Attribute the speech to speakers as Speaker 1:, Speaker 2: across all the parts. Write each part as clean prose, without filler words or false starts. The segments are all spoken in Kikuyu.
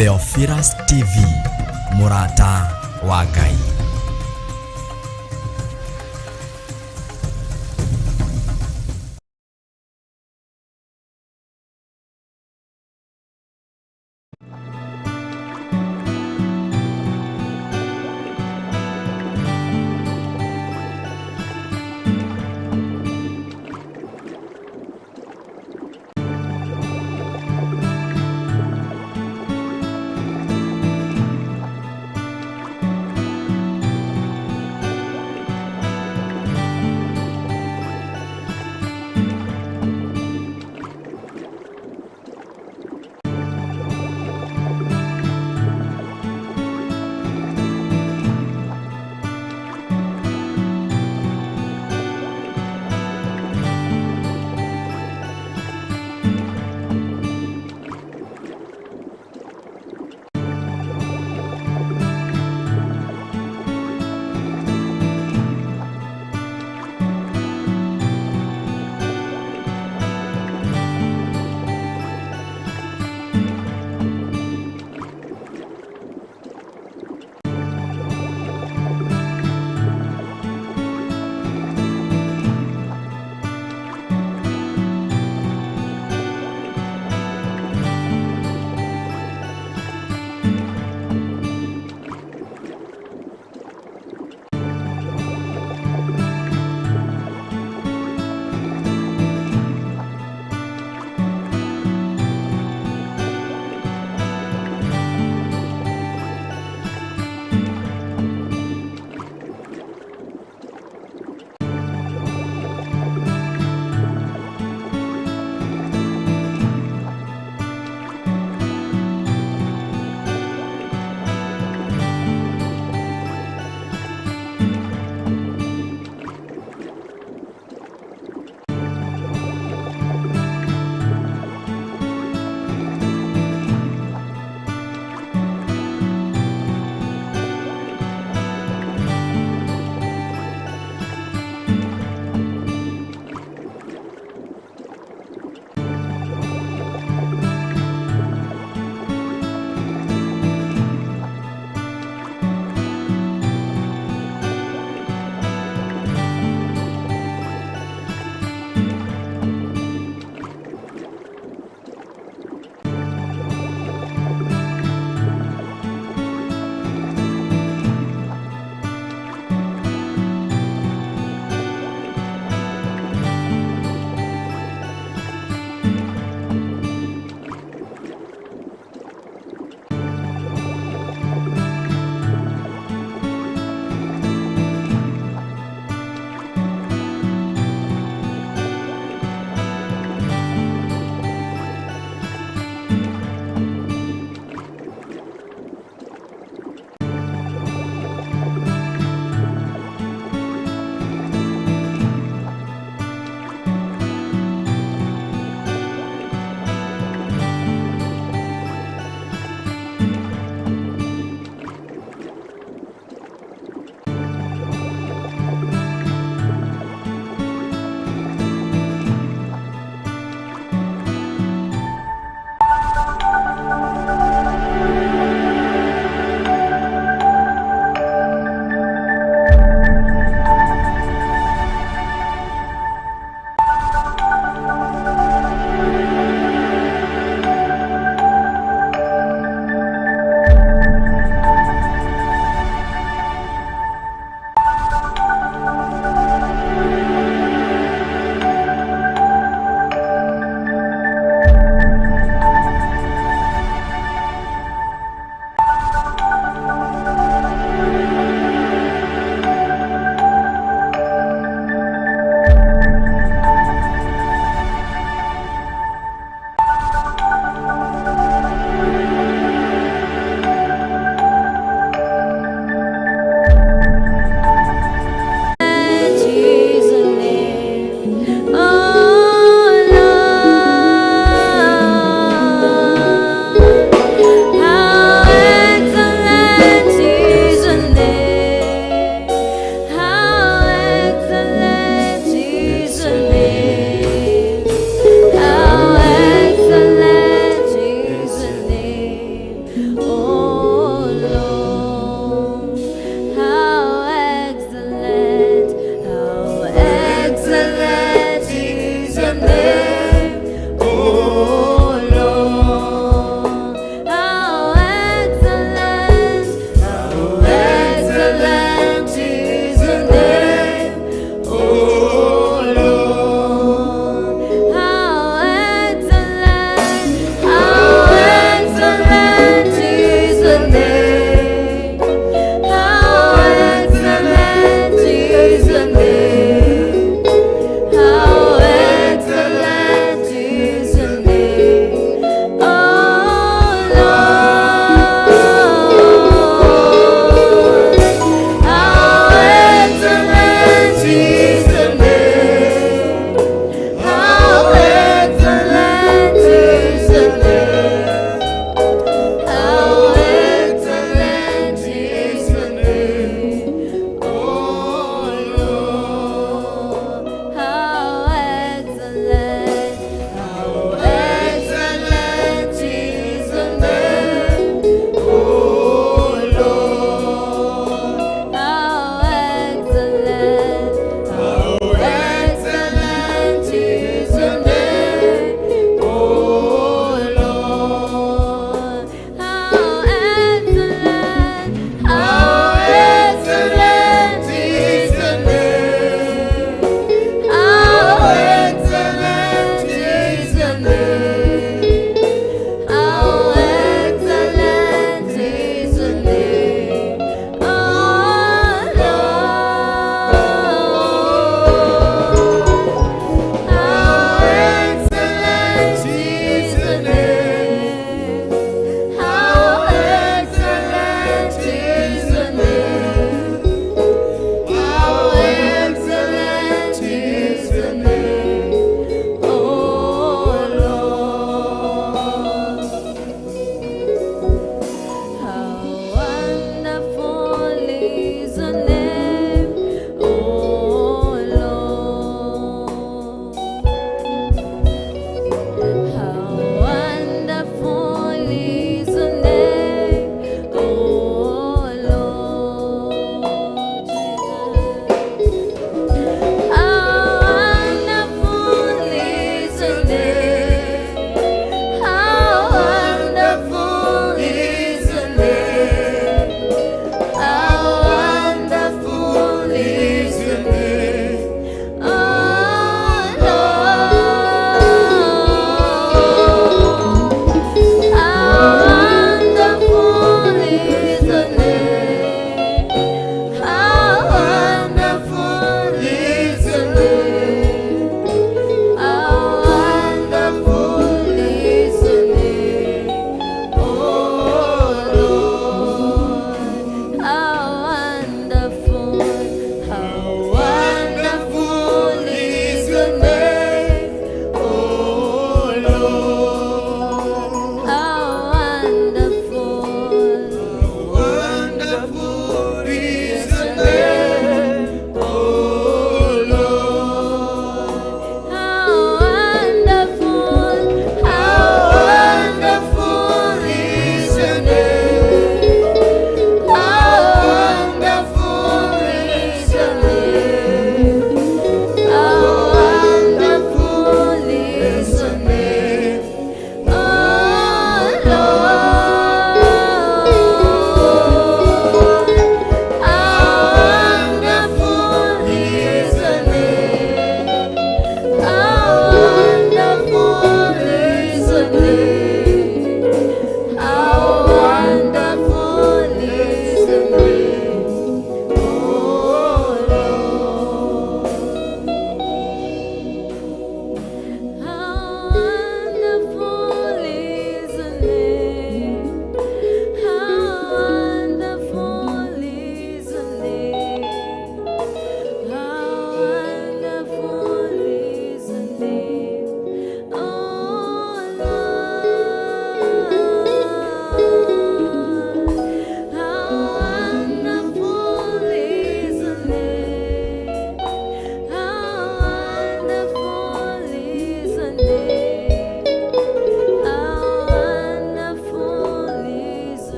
Speaker 1: Theophilus TV, mũrata wa Ngai.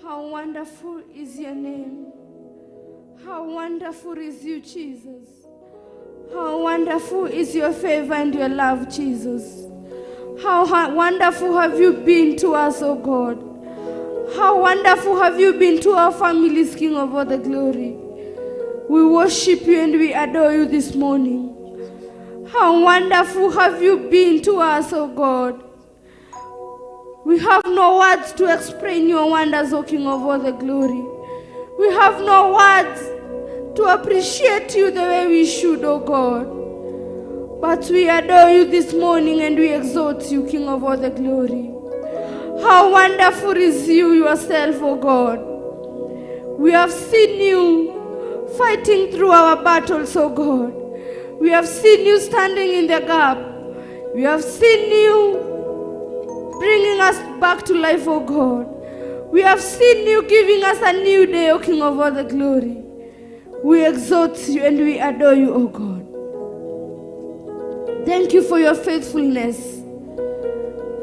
Speaker 2: How wonderful is your name. How wonderful is you, Jesus. How wonderful is your favor and your love, Jesus. How wonderful have you been to us, O God. How wonderful have you been to our families, King of all the glory. We worship you and we adore you this morning. How wonderful have you been to us, O God. We have no words to explain your wonders, O King of all the glory. We have no words to appreciate you the way we should, O God. But we adore you this morning and we exalt you, King of all the glory. How wonderful is you yourself, O God. We have seen you fighting through our battles, O God. We have seen you standing in the gap. We have seen you bringing us back to life, O God. We have seen you giving us a new day, O King of all the glory. We exalt you and we adore you, O God. Thank you for your faithfulness.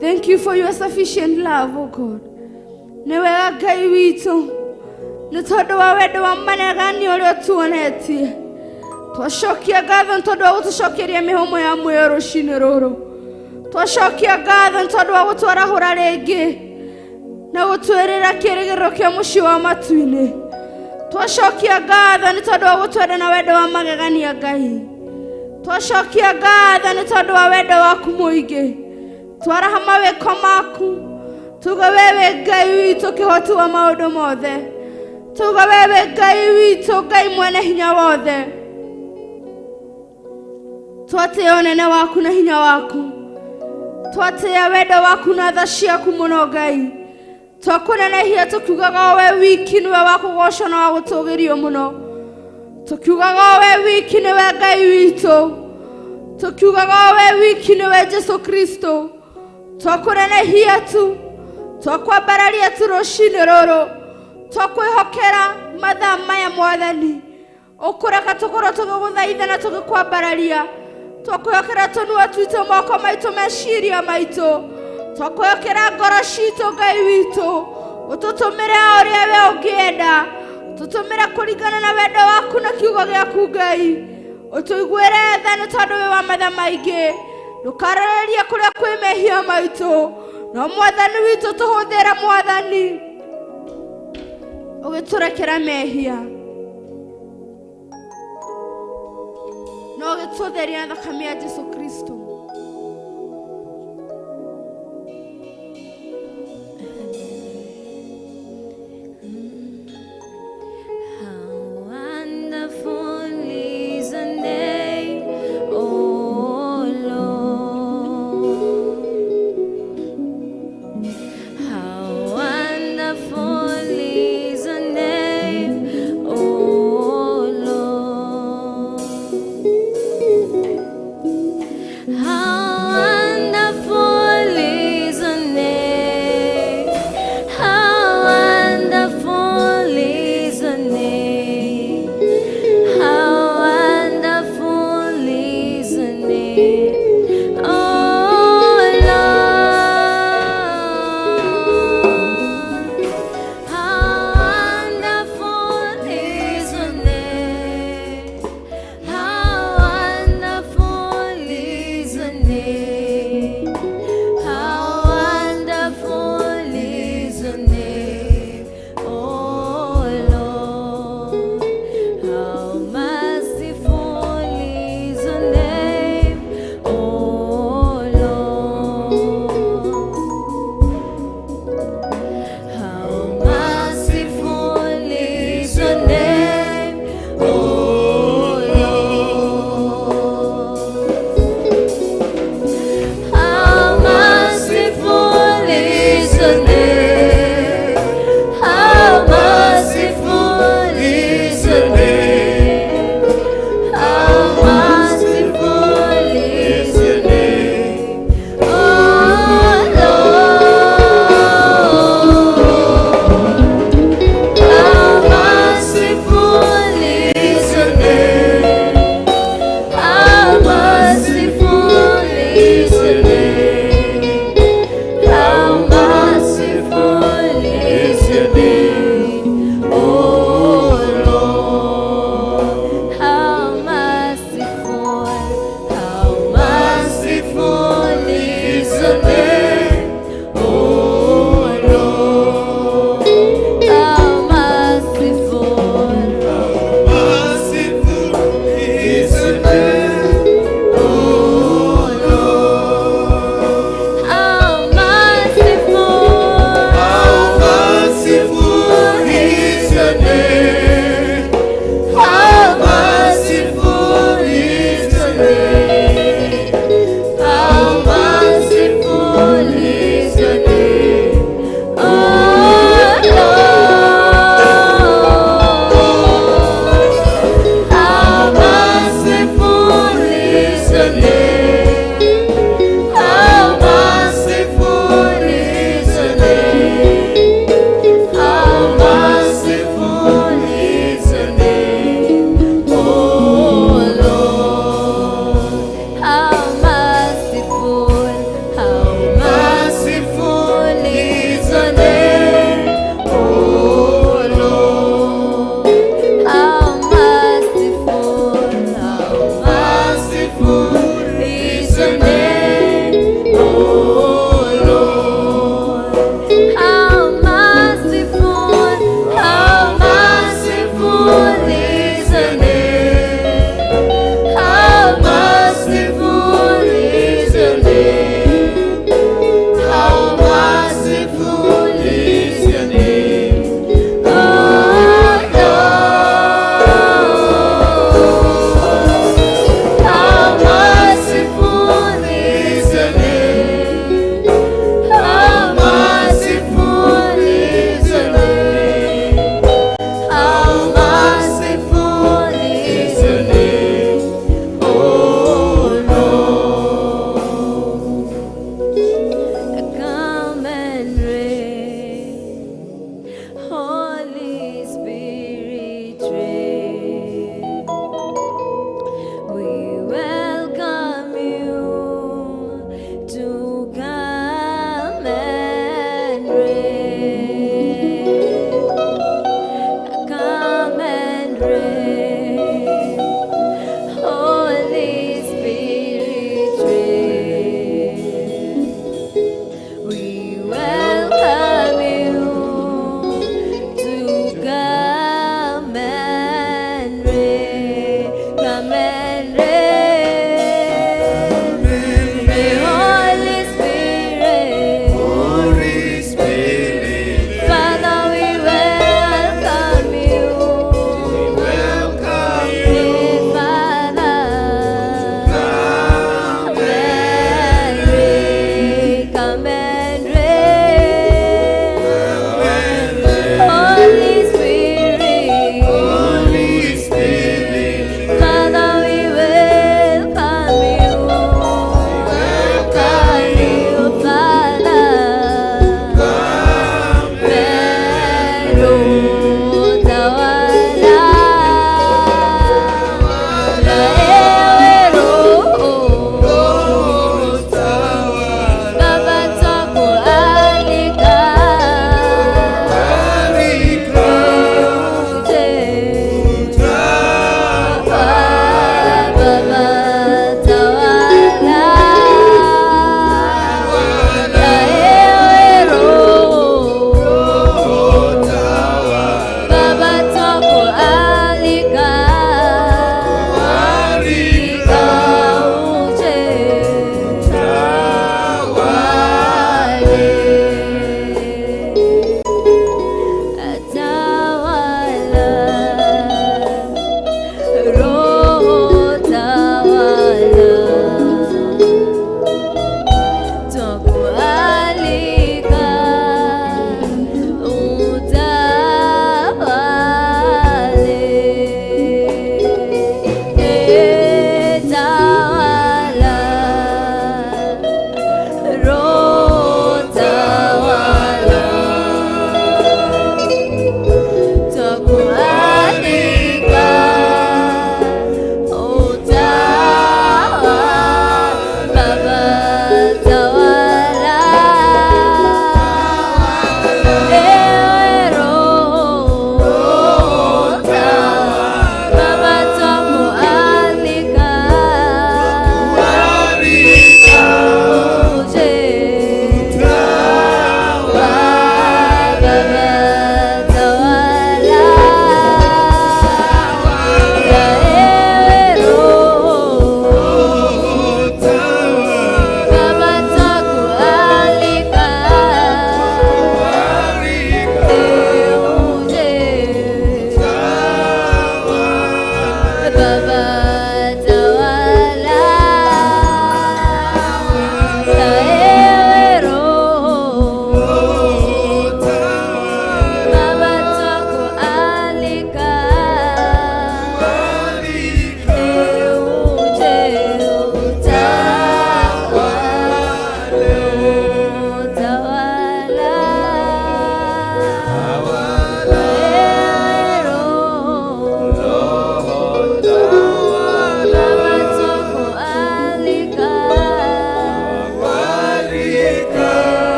Speaker 2: Thank you for your sufficient love, O God. Nĩ wega Ngai witũ, nĩ tondũ wa wendo wa magegania ũrĩa ũtuonetie. Twacokia ngatho nĩ tondũ wa gũtũcokeria mĩhũmũ ya muoyo rũcinĩ rũrũ. Twacokia ngatho nĩ tondũ wa gũtwarahũra rĩngĩ na gũtwĩrĩra kĩĩrĩgĩrĩro kĩa mũciĩ wa matu-inĩ. Twacokia ngatho nĩ tondũ wa gũtwenda na wendo wa magegania Ngai. Twacokia ngatho nĩ tondũ wa wendo waku mũingĩ. Twaraha mawĩko maku, tuga wewe Ngai witũ kĩhoti wa maũndũ mothe. Tuga wewe Ngai witũ, Ngai mwene hinya wothe. Twatĩĩa ũnene waku na hinya waku. Twatĩĩa wendo waku na tha ciaku mũno Ngai. Twakũnenehia tũkiugaga o we wiki nĩwe wa kũgocwo na wa gũtũgĩrio mũno. Tũkiugaga o we wiki nĩwe Ngai witũ. Tũkiugaga o we wiki nĩwe Jesu Kristo. Twakũnenehia tu, twakwambararia tu rũcinĩ rũrũ. Twakwĩhokera mathaa maya Mwathani. Ũkũreka tũkorwo tũgĩgũthaitha na tũgĩkwambararia. Twakwĩhokera tũnua twitũ, moko maitũ, meciria maitũ. Twakwĩhokera ngoro citũ Ngai witũ. Ũtũtũmĩre o ũrĩa we ũngĩenda. Ũtũtũmĩre kũringana na wendo waku na kiugo gĩaku Ngai. Ũtũiguĩre tha nĩ tondũ wĩ wa matha maingĩ. Ndũkarererie kũrĩa kwĩ mehia maitũ. No Mwathani witũ tũhũthĩre Mwathani ũgĩtũrekera mehia na ũgĩtũtheria na thakame ya Jesu Kristo.
Speaker 3: How wonderful is the name, O Lord. How wonderful is the name, O Lord.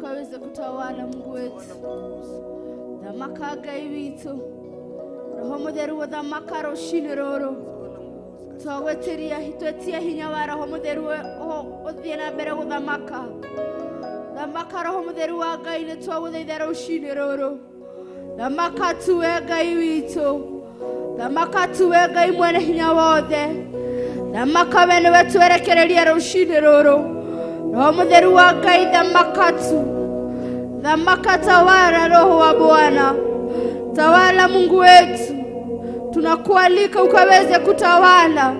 Speaker 2: ukaweze kutawala Mungu wetu. Thamaka Ngai witũ, Roho Mũtheru thamaka rũcinĩ rũrũ. Twagwĩtĩria twetie hinya wa Roho Mũtheru ũthiĩ na mbere gũthamaka. Thamaka Roho Mũtheru wa Ngai, nĩ twagũthaitha rũcinĩ rũrũ. Thamaka tuwe Ngai witũ, thamaka tuwe Ngai mwene hinya wothe. Thamaka we nĩwe twerekereria rũcinĩ rũrũ. Roho Mũtheru wa Ngai, thamaka tu, thamaka, tawala Roho wa Bwana, tawala Mungu wetu. Tunakualika ukaweze kutawala,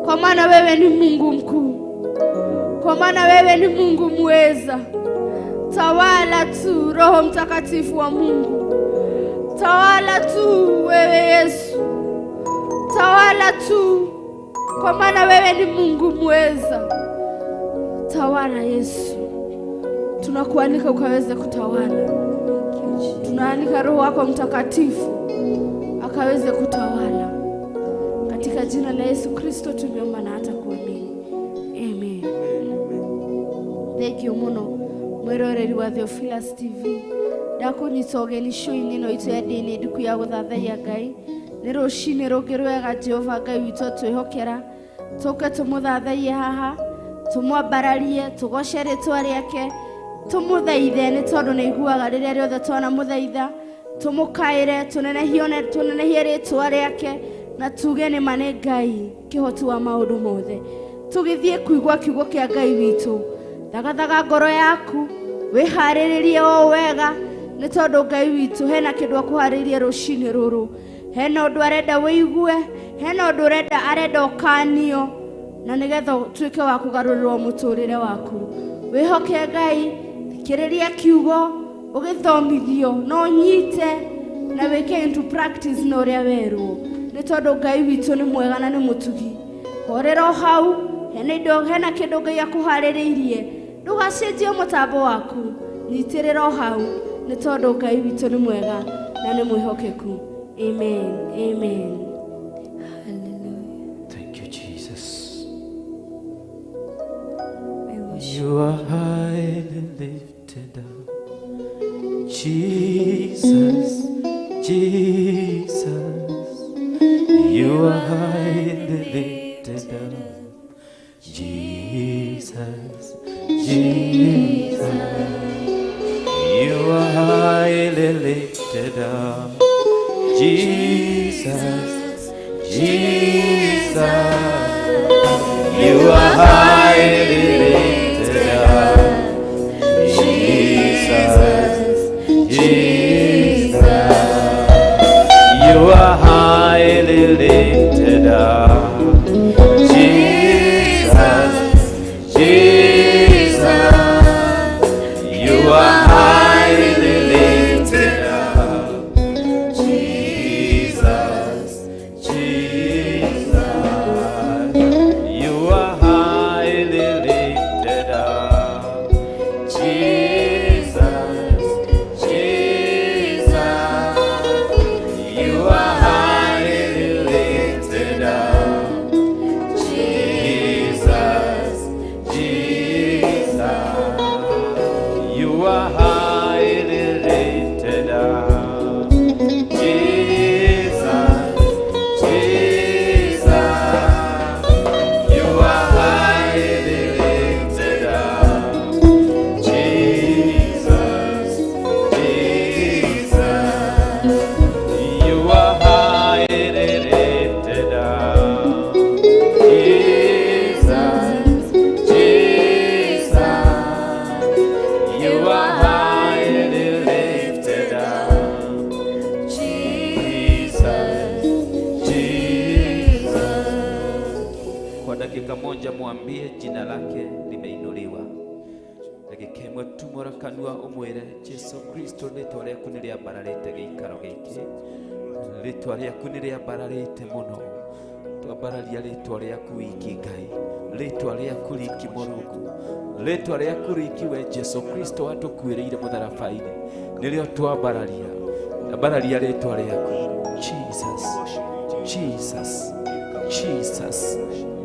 Speaker 2: kwa maana wewe ni Mungu mkuu, kwa maana wewe ni Mungu mweza. Tawala tu Roho Mtakatifu wa Mungu, tawala tu wewe Yesu, tawala tu, kwa maana wewe ni Mungu mweza. Tawala Yesu, tunakualika ukaweze kutawala. Tunaalika Roho wako Mtakatifu akaweze kutawala. Katika jina la Yesu Kristo tumeomba na hata kuamini. Amen. Thank you muno mwiroreri wa Theophilus TV. Ndakunyita ũgeni show-inĩ ĩno itũ ya ndini nduku ya gũthathaiya Ngai. Nĩ rũcinĩ rũngĩ rwega Jehova Ngai witũ twĩhokera. Tũke tũmũthathaiye haha, tũmwambararie, tũgoce rĩtwa rĩake, tũmũthaithe nĩ tondũ nĩ aiguaga rĩrĩa rĩothe twanamũthaitha. Tũmũkaĩre, tũnenehie rĩtwa rĩake, na tuge nĩ ma nĩ Ngai kĩhoti wa maũndũ mothe. Tũgĩthiĩ kũigua kiugo kĩa Ngai witũ. Thagathaga ngoro yaku, wĩharĩrĩrie o wega, nĩ tondũ Ngai witũ hena kĩndũ akũharĩrĩrie rũcinĩ rũrũ. Hena ũndũ arenda wĩigue, hena ũndũ arenda ũkanio, na nĩgetha ũtuĩke wa kũgarũrĩrwo mũtũrĩre waku. Wĩhoke Ngai, thikĩrĩria kiugo, ũgĩthomithio, no ũnyite na wĩke into practice na ũrĩa werwo, nĩ tondũ Ngai witũ nĩ mwega na nĩ mũtugi. Horera o hau, hena indo, hena kĩndũ Ngai akũharĩrĩirie. Ndũgacenjie mũtambo waku, nyitĩrĩra o hau, nĩ tondũ Ngai witũ nĩ mwega na nĩ mwĩhokeku. Amen. Amen.
Speaker 3: Hallelujah.
Speaker 4: Thank you, Jesus.
Speaker 3: We worship
Speaker 4: You are highly lifted up, Jesus, Jesus. You are highly lifted up, Jesus, Jesus. You are highly lifted up, Jesus, Jesus. You are highly lifted up, Jesus, Jesus. You are highly lifted up, Jesus, Jesus. You are highly lifted up, Jesus, Jesus. You are highly lifted up, Jesus, Jesus. You are highly lifted up, Jesus, Jesus. You are highly lifted up, Jesus, Jesus. You are highly lifted up, Jesus, Jesus. You are highly lifted up, Jesus, Jesus. You are highly lifted up, Jesus, Jesus. Kwa dakika moja mwambie jina lake limeinuliwa. Dakika ĩmwe tumũra kanua ũmwĩre Jesu Kristo rĩtwa rĩaku nĩ rĩambararĩte gĩikaro gĩkĩ, rĩtwa rĩaku nĩ rĩambararĩte mũno. Twambararia rĩtwa rĩaku wiki Ngai, rĩtwa rĩaku riki Mũrungu, rĩtwa rĩaku riki we Jesu Kristo watũkuĩrĩire mũtharaba-inĩ, nĩrĩo twambararia. Ambararia rĩtwa rĩaku Jesus, Jesus, Jesus,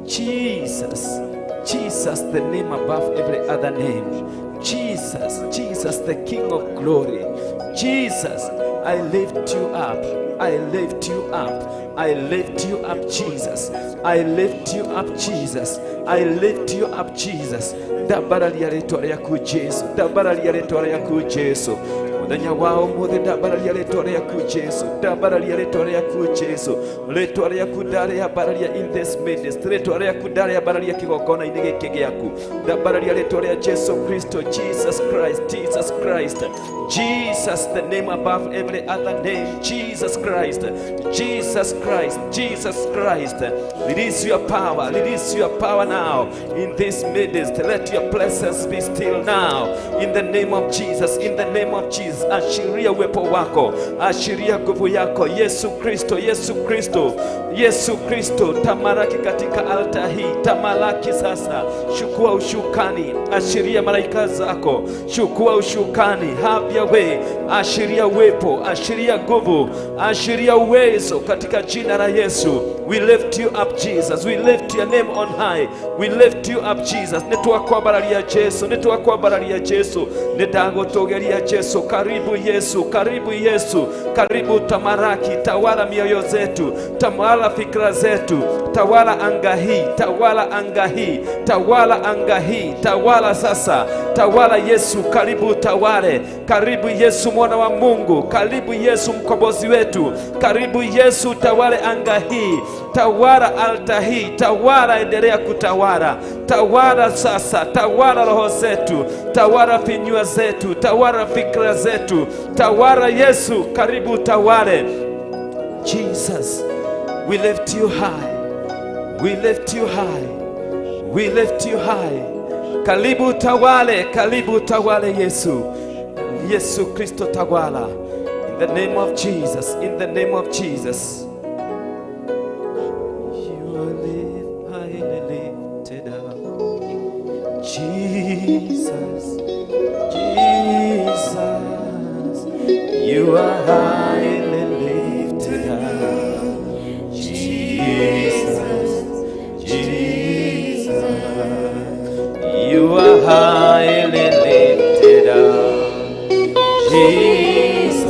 Speaker 4: Jesus, Jesus, the name above every other name. Jesus, Jesus, the King of glory. Jesus, I lift you up. I lift you up. I lift you up, Jesus. I lift you up, Jesus. I lift you up, Jesus. Ndambararia rĩtwa rĩaku Jesu. Ndambararia rĩtwa rĩaku Jesu. Mũthenya wa ũmũthĩ ndambararia rĩtwa rĩaku Jesu. Ndambararia rĩtwa rĩaku Jesu. Rĩtwa rĩaku ndarĩambararia in this ministry. Rĩtwa rĩaku ndarĩambararia kĩgongona-inĩ gĩkĩ gĩaku. Ndambararia rĩtwa rĩa Jesu Kristo, Jesus Christ, Jesus Christ. Jesus, the name above every other name. Jesus Christ, Jesus Christ, Jesus Christ. Release your power, release your power now in this midst. Let your presence be still now. In the name of Jesus, in the name of Jesus. Ashiria uwepo wako, ashiria nguvu yako. Yesu Kristo, Yesu Kristo, Yesu Kristo, tamalaki katika altar hii, tamalaki sasa. Chukua ushukani, ashiria malaika zako, chukua ushukani, have your way. Ashiria uwepo, ashiria nguvu, ashiria uwezo katika jina la Yesu. We lift you up, Jesus. We lift your name on high. We lift you up, Jesus. Nitwakwambararia Jesu, nitwakwambararia Jesu, nitagũtũgĩria Jesu. Karibu Yesu, karibu Yesu, karibu tamaraki, tawala mioyo zetu, tawala fikra zetu, tawala anga hii, tawala anga hii, tawala anga hii, tawala sasa, tawala Yesu, karibu tawale, karibu Yesu mwana wa Mungu, karibu Yesu mkombozi wetu, karibu Yesu tawale anga hii, tawala alta hii, tawala, endelea kutawala, tawala sasa, tawala roho zetu, tawala vinywa zetu, tawala fikra zetu, tawala Yesu, karibu tawale. Jesus, we lift you high, we lift you high, we lift you high. Karibu tawale, karibu tawale Yesu. Yesu Kristo tawala. In the name of Jesus, in the name of Jesus. You are highly lifted up. Jesus, Jesus, you are highly lifted up. Jesus, Jesus, you are highly lifted up. Jesus,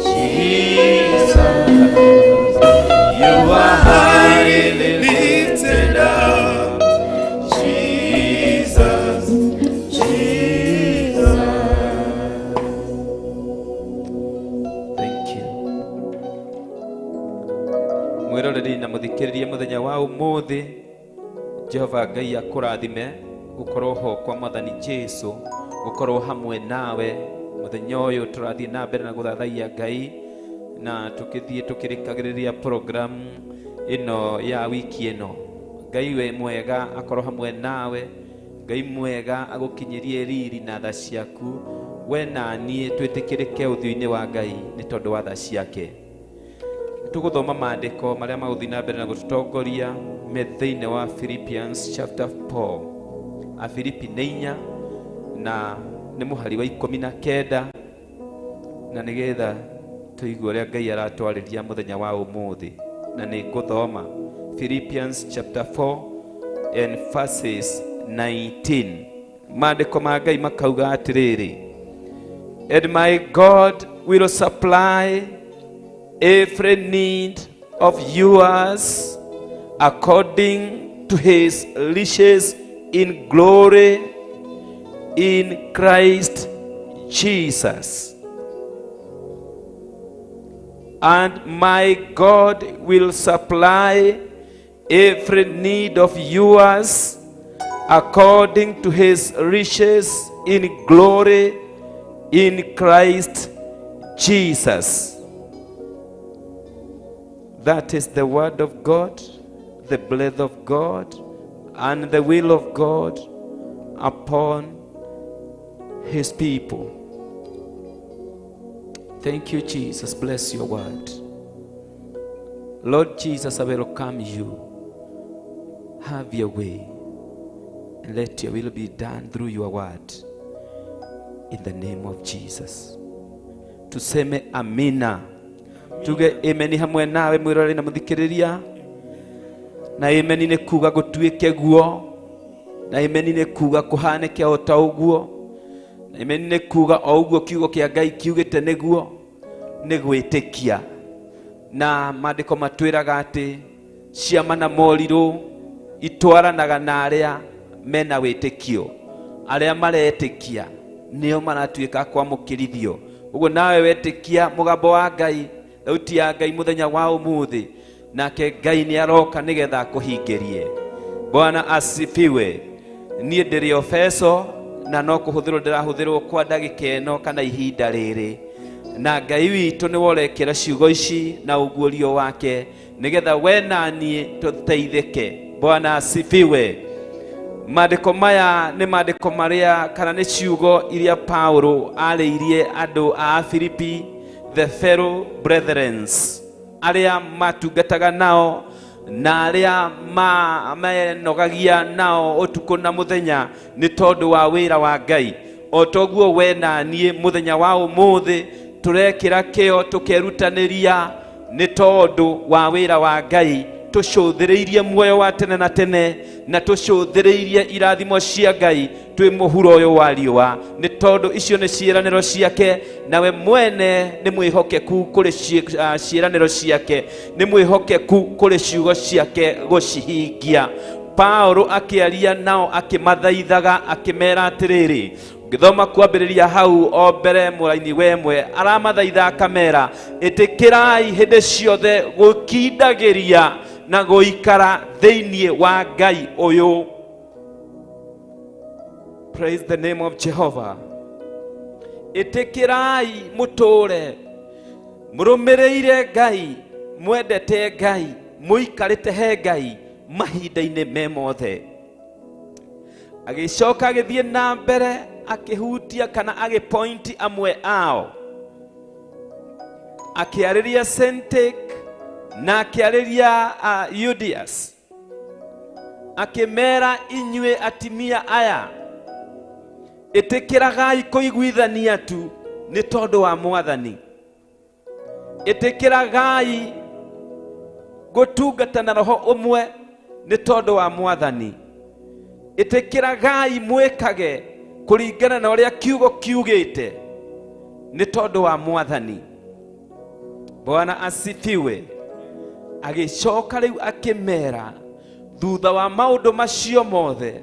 Speaker 4: Jesus, you are highly lifted up. Jesus, Jesus. Thank you. Mwiroreri na muthikiririe muthenya wa umuthi, Jehova Ngai akũrathime gukorwo ho kwa Mwathani Jesu, gukorwo hamwe nawe muthenya ũyũ tũrathiĩ na mbere na gũthathaiya Ngai na tũkĩthiĩ tũkĩrĩkagĩrĩria program ĩno ya wiki ĩno. Ngai we mwega akorwo hamwe nawe, Ngai mwega agũkinyĩrie riri na tha ciaku, we na niĩ twĩtĩkĩrĩke ũthiũ-inĩ wa Ngai nĩ tondũ wa tha ciake. Tũgũthoma maandĩko marĩa magũthiĩ na mbere na gũtũtongoria me thĩinĩ wa Philippians chapter 4, Afilipi 4 na nĩ mũhari wa 19, na nĩgetha tũigue ũrĩa Ngai aratwarĩria mũthenya wa ũmũthĩ. Na nĩ ngũthoma Philippians chapter 4 and verses 19. Maandĩko ma Ngai makauga atĩrĩrĩ, and my God will supply every need of yours according to his riches in glory in Christ Jesus. And my God will supply every need of yours according to his riches in glory in Christ Jesus. That is the word of God, the breath of God, and the will of God upon his people. Thank you, Jesus. Bless your word. Lord Jesus, I welcome you. Have your way. And let your will be done through your word. In the name of Jesus. Tuseme amina. Tuge ameni hamwe nawe mwirore na muthikiriria. Na ameni nĩ kuga gũtuĩke guo. Na imeni nĩ kuga kũhanĩke o ta ũguo, na imeni nĩ kuga o ũguo kiugo kĩa Ngai kiugĩte nĩguo nĩ gwĩtĩkia. Na maandĩko matwĩraga atĩ ciama na morirũ itwaranaga na arĩa mena wĩtĩkio. Arĩa maretĩkia nĩo maratuĩka kwamũkĩrithio. Ũguo nawe wetĩkia mũgambo wa Ngai, thauti ya Ngai mũthenya wa ũmũthĩ, nake Ngai nĩ aroka nĩgetha akũhingĩrie. Bwana asifiwe. Niĩ ndĩrĩ o beco na no kũhũthĩrwo ndĩrahũthĩrwo kwa ndagĩka ĩno kana ihinda rĩrĩ, na Ngai witũ nĩwe ũrekĩra ciugo ici na ũguũrio wake nĩgetha we na niĩ tũteithĩke. Bwana asifiwe. Maandĩko maya nĩ maandĩko marĩa kana nĩ ciugo iria Paulo arĩirie andũ a Filipi, the fellow brethrens, arĩa matungataga nao na arĩa menogagia nao ũtukũ na mũthenya nĩ tondũ wa wĩra wa Ngai. O toguo we na niĩ mũthenya wa ũmũthĩ tũrekĩra kĩo tũkerutanĩria nĩ tondũ wa wĩra wa Ngai, tũcũthĩrĩirie muoyo wa tene na tene na tũcũthĩrĩirie irathimo cia Ngai twĩ mũhuro ũyũ wa riũa, nĩ tondũ icio nĩ ciĩranĩro ciake, nawe mwene nĩ mwĩhokeku kũrĩ ciĩranĩro ciake, nĩ mwĩhokeku kũrĩ ciugo ciake gũcihingia. Paulo akĩaria nao akĩmathaithaga akĩmera atĩrĩrĩ, ngĩthoma kwambĩrĩria hau o mbere mũraini wemwe, aramathaitha akamera ĩtĩkĩrai hĩndĩ ciothe gũkindagĩria na gũikara thĩinĩ wa Ngai ũyũ. Praise the name of Jehovah. Ĩtĩkĩrai mũtũre mũrũmĩrĩire Ngai, mwendete Ngai, mũikarĩte he Ngai mahinda-inĩ me mothe. Agĩcoka agĩthiĩ na mbere akĩhutia kana agĩpointi amwe ao, akĩarĩria Sentik na akĩarĩria Yudias, akĩmera inyuĩ atimia aya ĩtĩkĩragai kũiguithania tu nĩ tondũ wa Mwathani, ĩtĩkĩragai gũtungata na roho ũmwe nĩ tondũ wa Mwathani, ĩtĩkĩragai mwĩkage kũringana na ũrĩa kiugo kiugĩte nĩ tondũ wa Mwathani. Bwana asifiwe. Agĩcoka rĩu akĩmera thutha wa maũndũ macio mothe,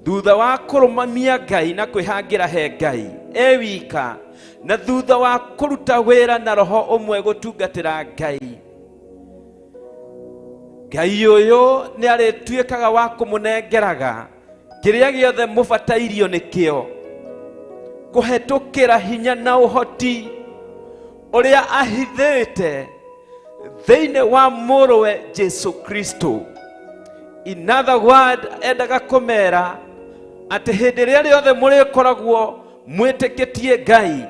Speaker 4: thutha wa kũrũmamia Ngai na kwĩhangĩra he Ngai e wika, na thutha wa kũruta wĩra na roho ũmwe gũtungatĩra Ngai, Ngai ũyũ nĩ arĩtuĩkaga wa kũmũnengeraga kĩrĩa gĩothe mũbatairio nĩkĩo, kũhetũkĩra hinya na ũhoti ũrĩa ahithĩte thĩinĩ wa mũrũwe Jesu Kristo. In other word, endaga kũmera atĩ hĩndĩ ĩrĩa rĩothe mũrĩkoragwo mwĩtĩkĩtie Ngai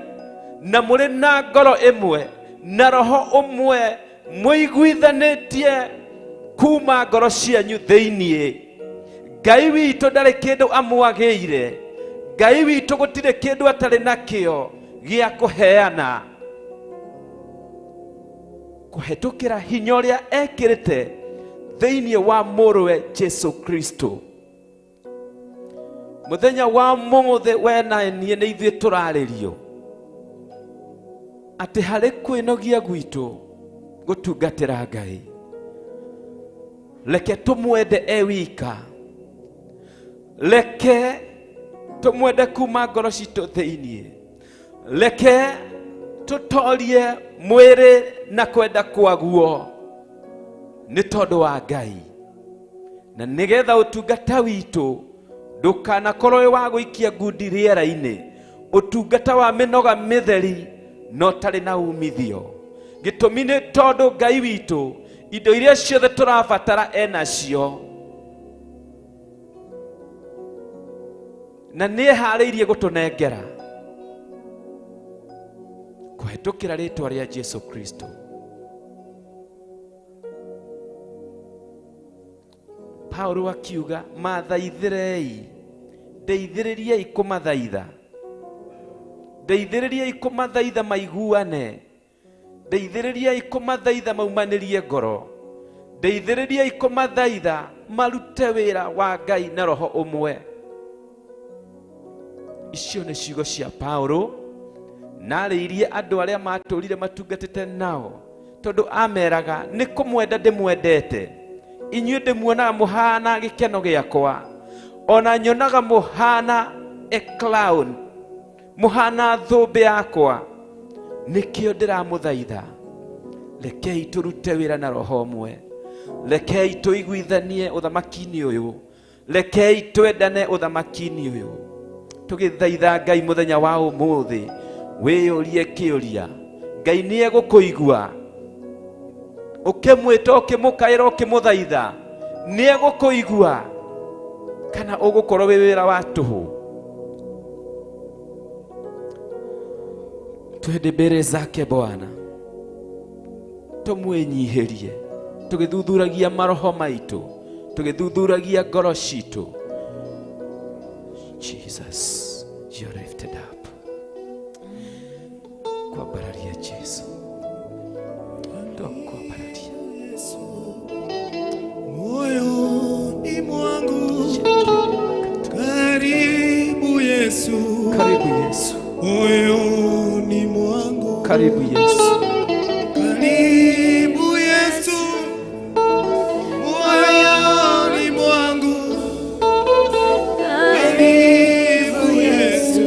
Speaker 4: na mũrĩ na ngoro ĩmwe na roho ũmwe mũiguithanĩtie kuma ngoro cianyu thĩiniĩ, Ngai witũ ndarĩ kĩndũ amwagĩire, Ngai witũ gũtirĩ kĩndũ atarĩ nakĩo gĩa kũheana kũhetũkĩra hinya ũrĩa ekĩrĩte thĩinĩ wa mũrũwe Jesu Kristo. Mũthenya wa mũthĩ we na niĩ nĩ ithuĩ tũrarĩrio atĩ harĩ kwĩnogia gwitũ gũtungatĩra Ngai, reke tũmwende e wika, reke tũmwende kuma ngoro citũ thĩiniĩ, reke tũtorie mwĩrĩ na kwenda kwaguo nĩ tondũ wa Ngai, na nĩgetha ũtungata witũ ndũkanakorwo wĩ wa gũikia ngundi rĩera-inĩ, ũtungata wa mĩnoga mĩtheri no tarĩ na umithio. Gĩtũmi nĩ tondũ Ngai witũ indo iria ciothe tũrabatara enacio, na nĩeharĩirie gũtũnengera kũhetũkĩra rĩtwa rĩa Jesu Kristo. Paulo akiuga mathaithĩrei, ndeithĩrĩriei kũmathaitha, ndeithĩrĩriei kũmathaitha maiguane, ndeithĩrĩriei kũmathaitha maumanĩrie ngoro, ndeithĩrĩriei kũmathaitha marute wĩra wa Ngai na roho ũmwe. Icio nĩ ciugo cia Paulo narĩirie andũ arĩa matũrire matungatĩte nao, tondũ ameraga nĩ kũmwenda ndĩmwendete, inyuĩ ndĩmuonaga mũhana gĩkeno gĩakwa, ona nyonaga mũhana a clown, mũhana thũmbĩ yakwa, nĩkĩo ndĩramũthaitha, rekei tũrute wĩra na roho ũmwe, rekei tũiguithanie ũthamaki-inĩ ũyũ, rekei twendane ũthamaki-inĩ ũyũ. Tũgĩthaitha Ngai mũthenya wa ũmũthĩ, wĩyũrie kĩũria, Ngai nĩ egũkũigua? Ũkĩmwĩta, ũkĩmũkaĩra, ũkĩmũthaitha, nĩ egũkũigua? Kana ũgũkorwo wĩ wĩra wa tũhũ? Twende mbere zake Bwana, tũmwĩnyihĩrie, tũgĩthuthuragia maroho maitũ, tũgĩthuthuragia ngoro citũ. Jesus, you're lifted up. Kwambararia Jesu, twakwambararia.
Speaker 5: Moyoni mwangu karibu Yesu,
Speaker 4: Karibu Yesu,
Speaker 5: moyoni mwangu
Speaker 4: karibu Yesu,
Speaker 5: karibu Yesu, moyoni mwangu karibu Yesu,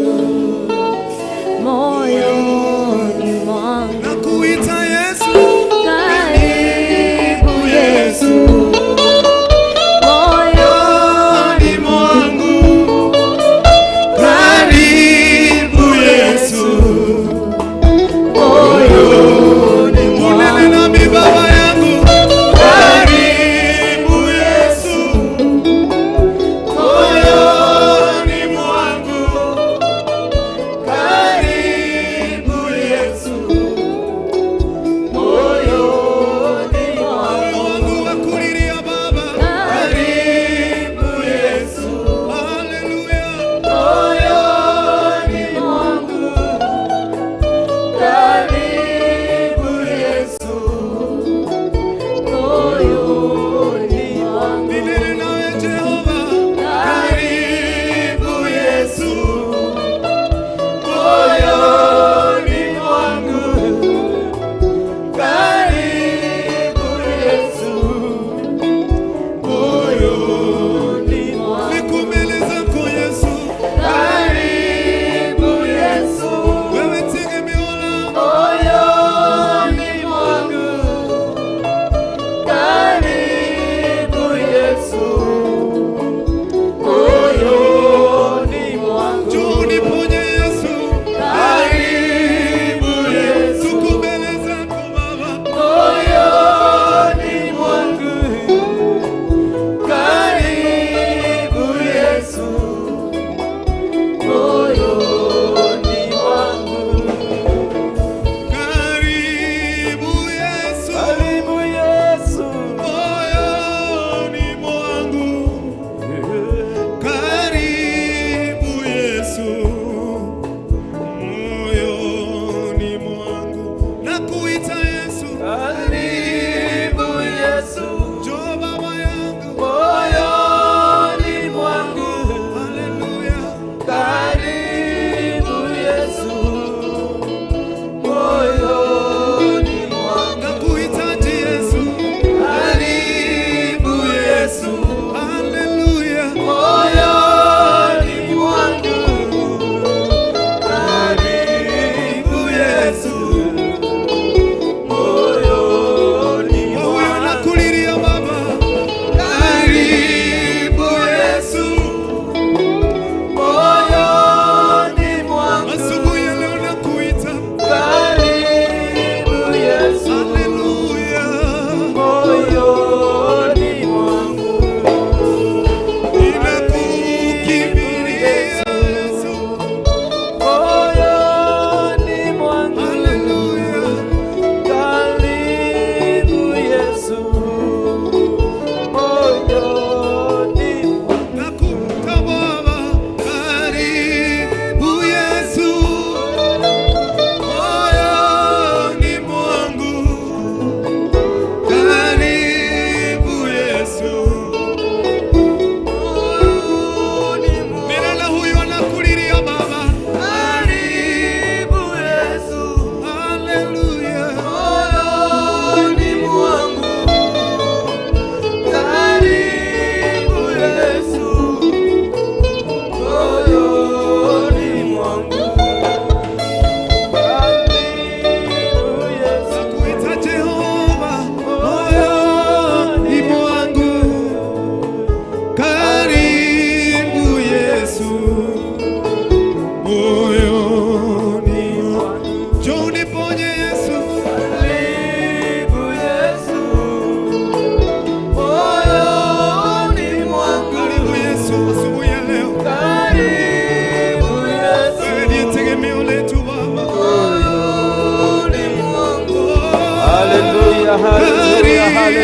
Speaker 3: Moyoni mwangu
Speaker 5: nakuita Yesu,
Speaker 3: karibu
Speaker 5: Yesu,
Speaker 3: moyoni
Speaker 5: moyoni mwangu karibu Yesu,
Speaker 3: moyoni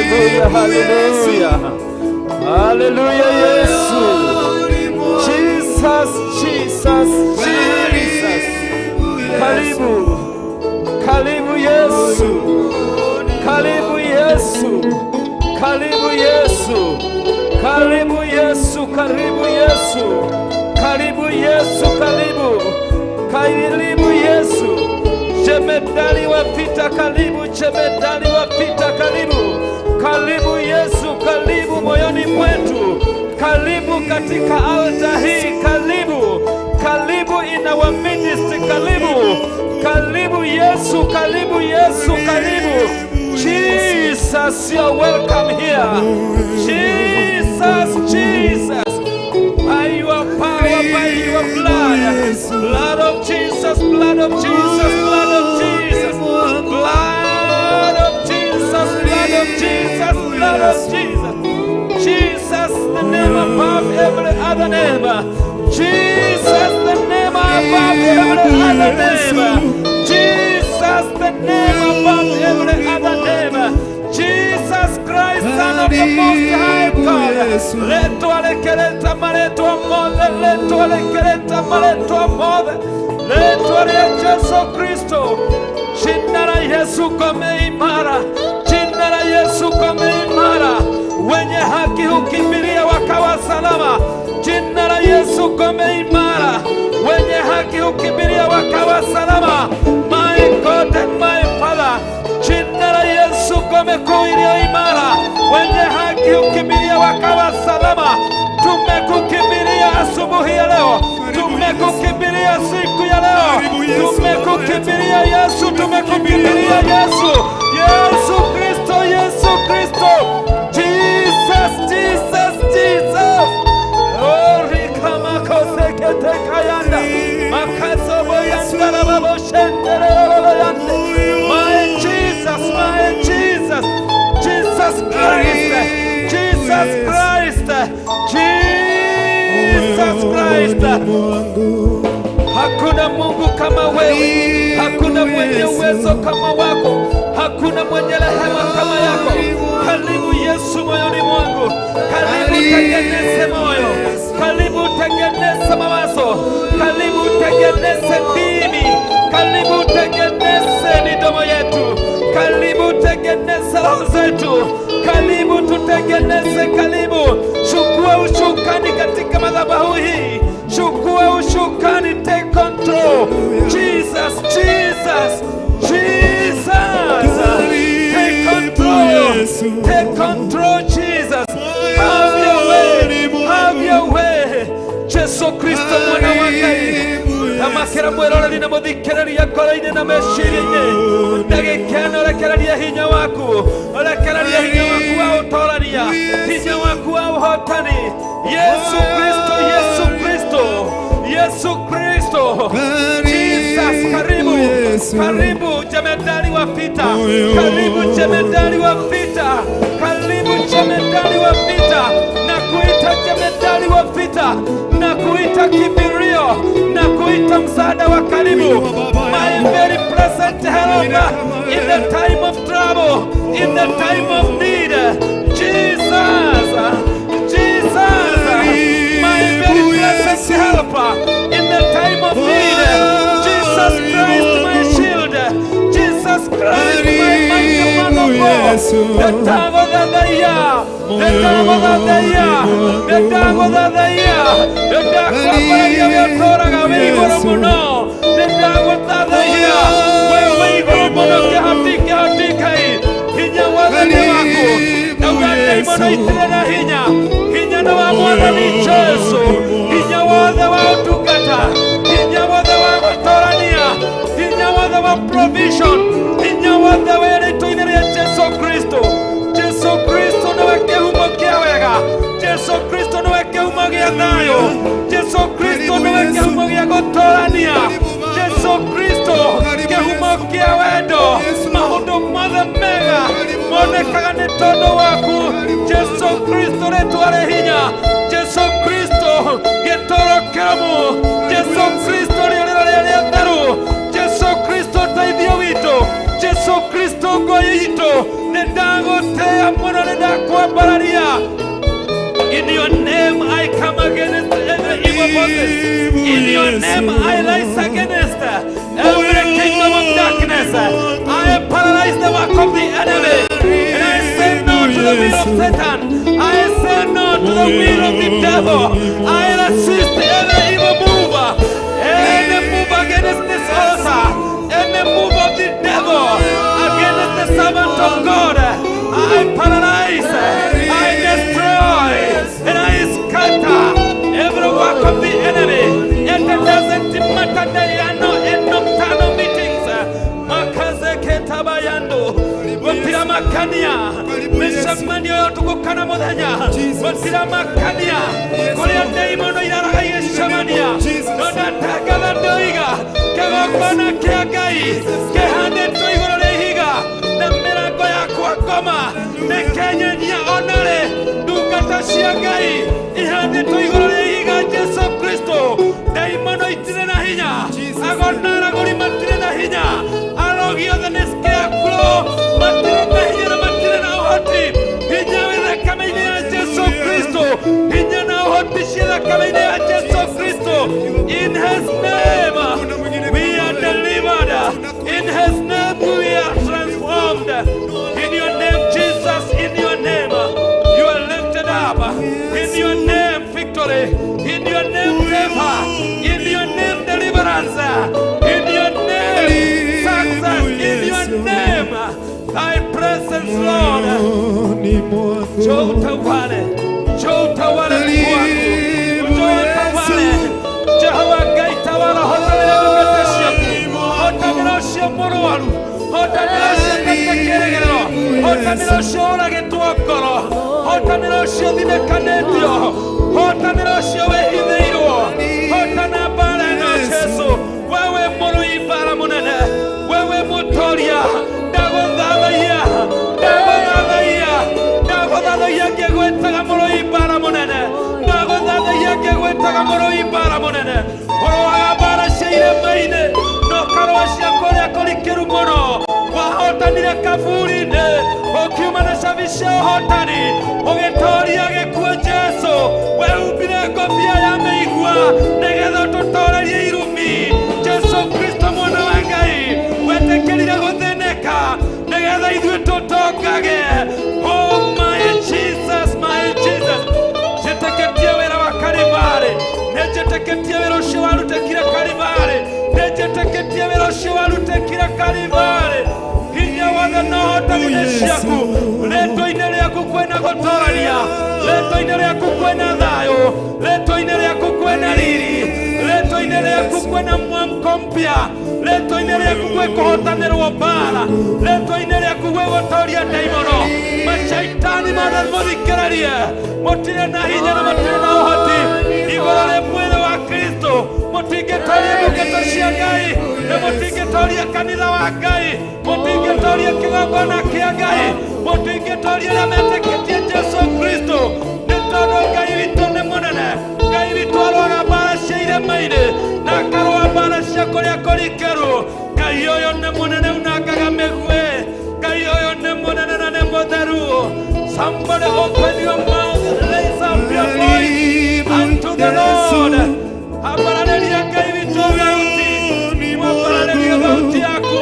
Speaker 4: Hallelujah, hallelujah. Hallelujah, Yesu. Jesus, Jesus, Jesus. Karibu. Karibu Yesu. Karibu Yesu. Karibu Yesu. Karibu Yesu, karibu Yesu. Karibu Yesu, karibu. Karibu Yesu. Jemedali wa vita karibu, jemedali wa vita karibu. Karibu Yesu, karibu moyoni mwetu. Karibu katika altar hii, karibu. Karibu in our ministry, karibu. Karibu Yesu, karibu Yesu, karibu. Jesus, you are welcome here. Jesus, Jesus. By your power, by your blood. Blood of Jesus, blood of Jesus, blood of Jesus. Blood of Jesus, blood of Jesus, blood of Jesus. Jesus, the name above every other name. Jesus, the name above every other name. Jesus, the name above every other name. Jesus Christ, Son of the Most High God. Letwa lekereta maretwa mothe, letwa lekereta maretwa mothe, letwa lya Jesu Kristo. Jina la Yesu kome imara, jina la Yesu kome imara. Wenye haki hukimbilia wakawa salama. Jina la Yesu kome imara, wenye haki hukimbilia wakawa salama. My God and my Father, jina la Yesu kome kuu iliyo imara, wenye haki hukimbilia wakawa salama. Tumekukimbilia asubuhi ya leo, tumekukimbilia siku ya leo, tumekukimbilia Yesu, tumekukimbilia Yesu, Yesu Kristo, Yesu Kristo, Jesus, Jesus, Jesus. Oh, rikamakoseketekayanda, makasoboyandarababoshendereroloyande. My Jesus, my Jesus, Jesus Christ, Jesus Christ, Jesus Christ. Hakuna Mungu kama wewe, hakuna mwenye uwezo kama wako, hakuna mwenye rehema kama yako. Karibu Yesu moyoni mwangu, karibu tengeneze moyo, karibu tengeneze mawazo, karibu tengeneze ndimi, karibu tengeneze midomo yetu, karibu tengeneze roho zetu, karibu tutengeneze, karibu. Chukua ushukani katika madhabahu hii, chukua ushukani, take control. Jesus, Jesus, Jesus, take control, take control, Jesus. Have your way, have your way. Jesu Kristo mwana wa Ngai, amakera mwiroreri na muthikĩrĩria ngoro-inĩ na meciria-inĩ, ndagĩka ĩno rekereria hinya waku, rekereria hinya waku wa ũtorania, hinya waku wa ũhotani. Yesu Kristo, Yesu Kristo, Yesu Kristo. Jesus, karibu, karibu jemedari wa vita, karibu jemedari wa vita, karibu jemedari wa vita. Na kuita jemedari wa vita, na kuita kimbilio, na kuita msaada wa karibu. My very present helper in the time of trouble, in the time of need. Jesus, Jesus, my very present helper in the time of need. Jesus Christ, my shield. Jesus Christ, my mighty man of war. Ndagũthathaiya, ndagũthathaiya, ndagũthathaiya, ndakwambararia we ũtũũraga wĩ igũrũ mũno. Ndagũthathaiya, we wĩ igũrũ mũno kĩhoti, kĩhoti Ngai. Hinya wothe nĩ waku. Ndauga ndaimono itirĩ na hinya. Hinya nĩ wa Mwathani Jesu. Hinya wothe wa ũtungata, hinya wothe wa gũtũrania, hinya wothe wa provision, hinya wothe wĩ rĩtwa-inĩ rĩa Jesu Kristo. Jesu Kristo nĩwe kĩhumo kĩa wega. Jesu Kristo nĩwe kĩhumo gĩa thayũ. Jesu Kristo nĩwe kĩhumo gĩa gũtũrania. Jesu Kristo kĩhumo kĩa wendo. Maũndũ mothe mega monekaga nĩ tondũ waku. Jesu Kristo rĩtwa rĩ hinya. Jesu Kristo gĩtũũro kĩrũmu. Jesu Kristo rĩũrĩro rĩrĩa rĩtheru. Jesu Kristo ũteithio witũ. Jesu Kristo ngo itũ. Nĩ ndagũtĩĩa Mũno nĩ ndakwambararia. In your name I come against every evil forces. In your name I rise against every kingdom of darkness. I paralyze the work of the enemy. And I say no to the will of Satan. I say no to the will of the devil. I resist every evil move. Any move against this altar. Any move of the devil against the servant of God. I paralyze, I destroy, and I scatter every work of the enemy. It doesn't matter they are no nocturnal meetings. Makazeketabayando. Gũtiramakania mĩcemanio ya ũtukũ kana mũthenya, gũtiramakania kũrĩa ndaimono iraraga igĩcemania, no ndatangatha ndoiga kĩgongona kĩa Ngai kĩhandĩtwo igũrũ rĩa ihiga na mĩrango ya kwa ngoma nĩkenyenia onarĩ ndungata cia Ngai ihandĩtwo igũrũ rĩa ihiga Jesu Kristo. Ndaimono itirĩ na hinya, agona aragũri matirĩ na hinya, arogi othe nĩ scarecrow matirĩ na hinya na matirĩ na ũhoti. Hinya wĩ thakame-inĩ ya Jesu Kristo, hinya na ũhoti ciĩ thakame-inĩ ya Jesu Kristo. In his name we are delivered. In his name we are transformed. In your name, Jesus, in your name you are lifted up. In your name victory. In your name favor. In your name deliverance. In your name success. In your name thy presence, Lord. Njoo utawale, njoo utawale Mungu wangu, njoo utawale Jehova Ngai, tawala hotanĩra ndungata ciaku, hotanĩra ũcio mũrwaru, hotanĩra ũcio ũtete kĩĩrĩgĩrĩro, hotanĩra ũcio ũragĩtwo ngoro, hotanĩra ũcio thinĩkanĩtio, hotanĩra ũcio wĩhithĩirwo, hotana mbara ĩno Jesu. Wewe mũrũi mbara mũnene, wewe mũtoria, ndagũthathaiya, ndagũthathaiya, ndagũthathaiya ngĩgwĩtaga mũrũi mbara mũnene, ndagũthathaiya ngĩgwĩtaga mũrũi mbara mũnene. Ũrũaga mbara cia irĩma-inĩ na ũkarũa cia kũrĩa kũrikĩru mũno. Wahotanire kaburi-inĩ, ũkiuma na cabi cia ũhotani, ũgĩtoria gĩkuũ Jesu. Wehumbire ngobia ya mĩigua nĩgetha ũtũtorerie irumi. Jesu Kristo mwana wa Ngai, wetĩkĩrire gũthĩnĩka nĩgetha ithuĩ tũtongage. Oh my Jesus, my Jesus. Njĩtĩkĩtie wĩra wa Kalivarĩ, nĩnjĩtĩkĩtie wĩra ũcio warutĩkire Kalivarĩ, nĩnjĩtĩkĩtie wĩra ũcio warutĩkire Kalivarĩ. Hinya wothe na ũhotani nĩ ciaku. Rĩtwa-inĩ rĩaku kwĩna gũtorania, rĩtwa-inĩ rĩaku kwĩna thayũ, rĩtwa-inĩ rĩaku kwĩna riri, rĩtwa-inĩ rĩaku kwĩna mwamko mpya, rĩtwa-inĩ rĩaku gwĩ kũhotanĩrwo mbara, rĩtwa-inĩ rĩaku gwĩ gũtoria ndaimono. Macaitani mothe mũthikĩrĩrie, mũtirĩ na hinya na mũtirĩ na ũhoti igũrũ rĩ mwĩrĩ wa Kristo. Mũtingĩtoria ndungata cia Ngai na mũtingĩtoria kanitha wa Ngai, mũtingĩtoria kĩgongona kĩa Ngai, mũtingĩtoria arĩa metĩkĩtie Jesu Kristo. Nĩ tondũ Ngai witũ nĩ mũnene, Ngai witũ arũaga mbara cia irĩma-inĩ na akarũa mbara cia kũrĩa kũrikĩru. Ngai ũyũ nĩ mũnene unangaga mĩguĩ, Ngai ũyũ nĩ mũnene na nĩ mũtheru. Somebody open your mouth, raise up your voice unto the Lord. Ambararĩria Ngai witũ thauti, mwambararĩrie thauti yaku,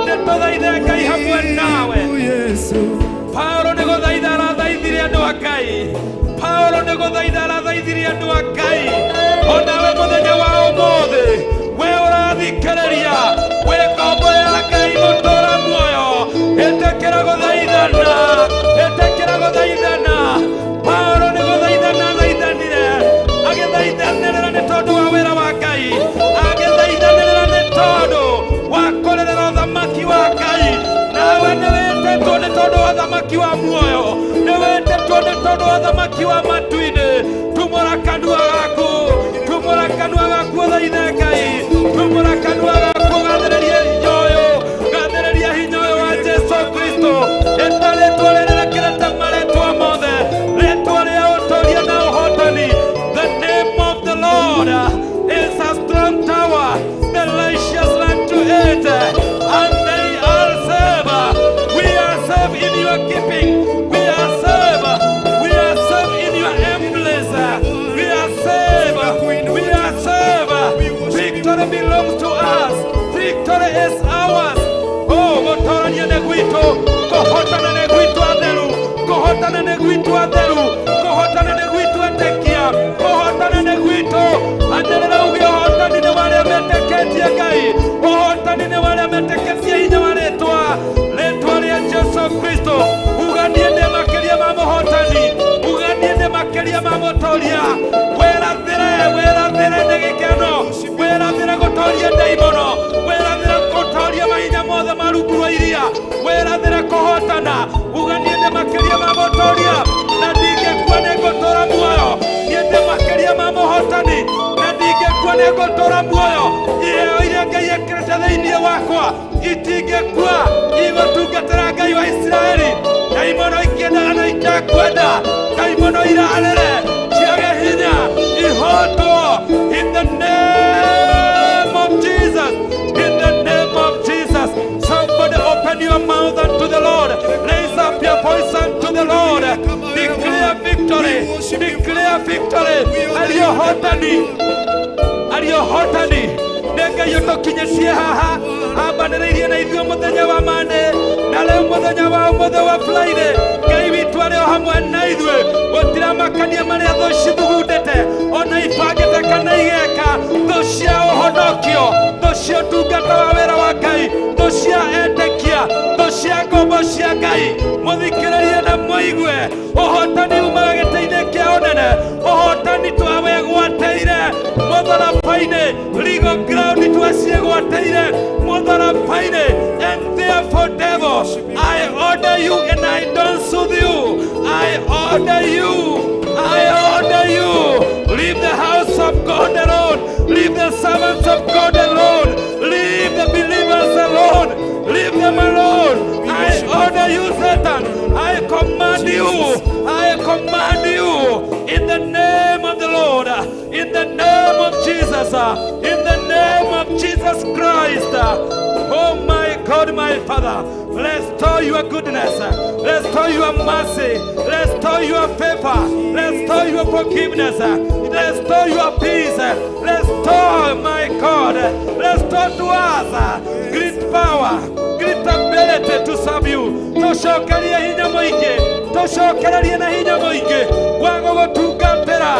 Speaker 4: nĩ tũthaithe Ngai hamwe nawe. Paulo nĩ gũthaitha arathaithire andũ a Ngai. Paulo nĩ gũthaitha arathaithirie andũ a Ngai. Onawe mũthenya wa ũmũthĩ, we ũrathikĩrĩria, wĩ ngombo ya Ngai mũtũũra muoyo, ĩtĩkĩra gũthaithana, ĩtĩkĩra gũthaithana. Paulo nĩ gũthaithana athaithanire, agĩthaithanĩrĩra nĩ tondũ wa wĩra wa Ngai, agĩthaithanĩrĩra nĩ tondũ wa kũrerera ũthamaki wa Ngai. Nawe nĩ wĩtĩtwo nĩ tondũ wa ũthamaki wa muoyo, nĩ wĩtĩtwo nĩ tondũ wa ũthamaki wa matu-inĩ. Tumũra kanua gaku, tumũra kanua gaku ũthaithe Ngai, tumũra kanua gaku ũgathĩrĩrie hinya ũyũ, gathĩrĩria hinya ũyũ wa Jesu Kristo. Ĩta rĩtwa rĩrĩ rĩkĩrĩte marĩtwa mothe, rĩtwa rĩa ũtoria na ũhotani. The name of the Lord is a strong tower, the righteous run to it, and they are saved. We are safe in your keeping. We are Victory is ours. Oh, gũtorania nĩ gwitũ, kũhotana nĩ gwitũ atheru, kũhotana nĩ gwitũ atheru, kũhotana nĩ gwitũ etĩkia, kũhotana nĩ gwitũ. Anĩrĩra uge ũhotani nĩ wa arĩa metĩkĩtie Ngai, ũhotani nĩ wa arĩa metĩkĩtie hinya wa rĩtwa, rĩtwa rĩa Jesu Kristo. Uga niĩ ndĩ makĩria ma mũhotani, uga niĩ ndĩ makĩria ma mũtoria. Wĩrathĩre, wĩrathĩre nĩ gĩkeno, wĩrathĩre gũtoria ndaimono, wĩrathĩre gũtoria mahinya mothe ma rungu rwa iria, wĩrathĩre kũhotana. Uga niĩ ndĩ makĩria ma mũtoria, na ndingĩkua nĩ ngũtũũra muoyo. Niĩ ndĩ makĩria ma mũhotani, na ndingĩkua nĩ ngũtũũra muoyo. Iheo iria Ngai ekĩrĩte thĩinĩ wakwa itingĩkua, igũtungatĩra Ngai wa Isiraeli. Ndaimono ikĩendaga na itakwenda, ndaimono irarĩre, ciage hinya, ihotwo in the name of Jesus. In the name of Jesus. Somebody open your mouth unto the Lord. Raise up your voice unto the Lord. Declare victory. Declare victory. Aliyohotani, aliyohotani nĩ Ngai ũtũkinyĩtie haha, ambanĩrĩirie na ithuĩ mũthenya wa Monday na rĩu mũthenya wa ũmũthĩ wa Friday. Ngai witũ arĩ o hamwe na ithuĩ, gũtiramakania marĩa thũ cithugundĩte ona ibangĩte kana igeka. Thũ cia ũhonokio, thũ cia ũtungata wa wĩra wa Ngai, thũ cia etĩkia, thũ cia ngombo cia Ngai, mũthikĩrĩrie na mũigue. Ũhotani umaga gĩtĩ-inĩ kĩa ũnene, ũhotani twawĩgwatĩire mũtharaba-inĩ, legal ground twaciĩgwatĩire mũtharaba-inĩ. And therefore, devil, I order you and I don't soothe you. I order you, I order you, leave the house of God alone, leave the servants of God alone, leave the believers alone, leave them alone. I order you, Satan, I command you, I command you in the name of the Lord, in the name of Jesus, in the name of Jesus Christ. Oh my God, my Father, restore your goodness, restore your mercy, restore your favor, restore your forgiveness, restore your peace, restore, my God, restore to us great power, great ability to serve you. Tũcokerie hinya mũingĩ, tũcokererie na hinya mũingĩ wa gũgũtungatĩra,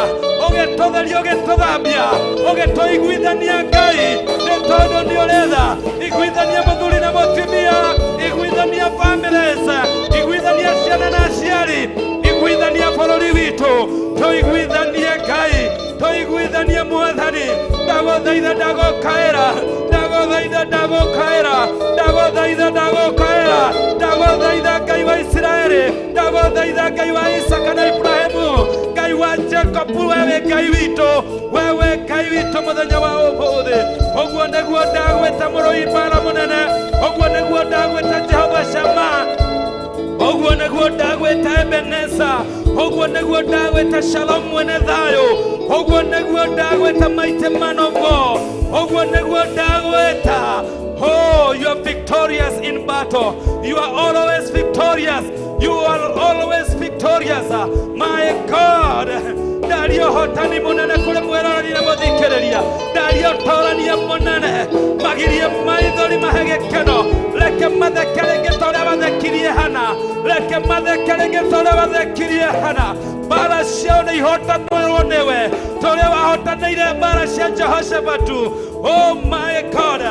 Speaker 4: ũgĩtũtheria, ũgĩtũthambia, ũgĩtũiguithania Ngai, nĩ tondũ nĩ ũretha iguithania mũthuri na mũtumia, iguithania families, iguithania ciana na aciari, iguithania bũrũri witũ, tũiguithanie Ngai, tũiguithanie Mwathani. Ndagũthaitha, ndagũkaĩra, ndagũthaitha, ndagũkaĩra, ndagũthaitha, ndagũkaĩra, ndagũthaitha Ngai wa Isiraeli, ndagũthaitha Ngai wa Isaka na Ibrahimu, Ngai wa Jacob, wewe Ngai witũ, wewe Ngai witũ mũthenya wa ũmũthĩ. Ũguo nĩguo ndagwĩta mũrũi mbara mũnene, ũguo nĩguo ndagwĩta Jehova Shama, ũguo nĩguo ndagwĩta Ebeneza, ũguo nĩguo ndagwĩta Shalom mwene thayũ, ũguo nĩguo ndagwĩta Mighty Man of War, ũguo nĩguo ndagwĩta. Oh, you are victorious in battle. You are always victorious. You are always victorious. My God, ndaria ũhotani mũnene kũrĩ mwĩroreri na mũthikĩrĩria, ndaria ũtorania mũnene, magirie maithori mahe gĩkeno, reke matheke rĩngĩ ta ũrĩa mathekirie Hana, reke matheke rĩngĩ ta ũrĩa mathekirie Hana. Mbara ciao nĩ ihotanĩrwo nĩwe ta ũrĩa wahotanĩire mbara cia Jehoshafatu. Oh my God,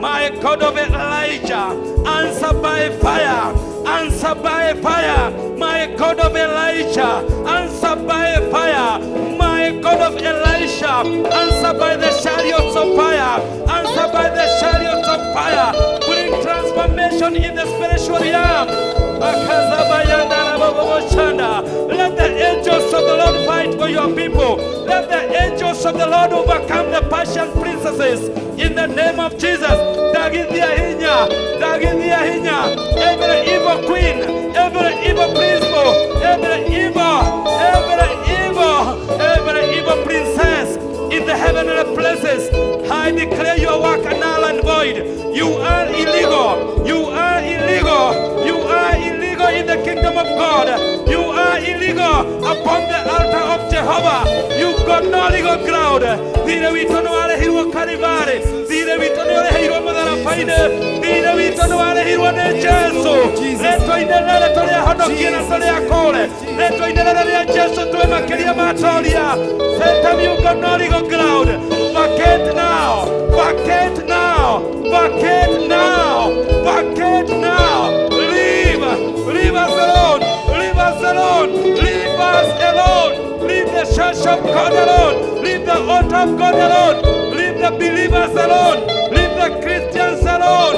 Speaker 4: my God of Elijah, answer by fire, answer by fire. My God of Elijah, answer by fire. My God of Elisha, answer by the chariots of fire, answer by the chariots of fire. Bring transformation in the spiritual realm. Let the angels of the Lord fight for your people. Let the angels of the Lord overcome the Persian princesses in the name of Jesus. Dagithia hinya, dagithia hinya. Every evil queen, every evil principal, every evil, every evil, every evil princess in the heavenly places, I declare your work null and void. You are illegal. You are illegal. You are illegal in the kingdom of God. You are illegal upon the altar of Jehovah. You got no legal ground. Thire witũ nĩ warĩhirwo Kalivari. Thire witũ nĩ ũrĩhĩirwo mũtharaba. mũtharaba-inĩ. Thirĩ witũ nĩ warĩhirwo nĩ Jesũ. Rĩtwa inene tũrĩ ahonokie na tũrĩ akũũre. Rĩtwa inene rĩa Jesũ twĩ makĩria ma atoria. Satan, you got no legal ground. Vacate now. Vacate now. Vacate now. Vacate now. Leave. Leave us alone. Leave us alone. Leave us alone. Leave the church of God alone. Leave the altar of God alone. Leave the believers alone. Leave the Christians alone.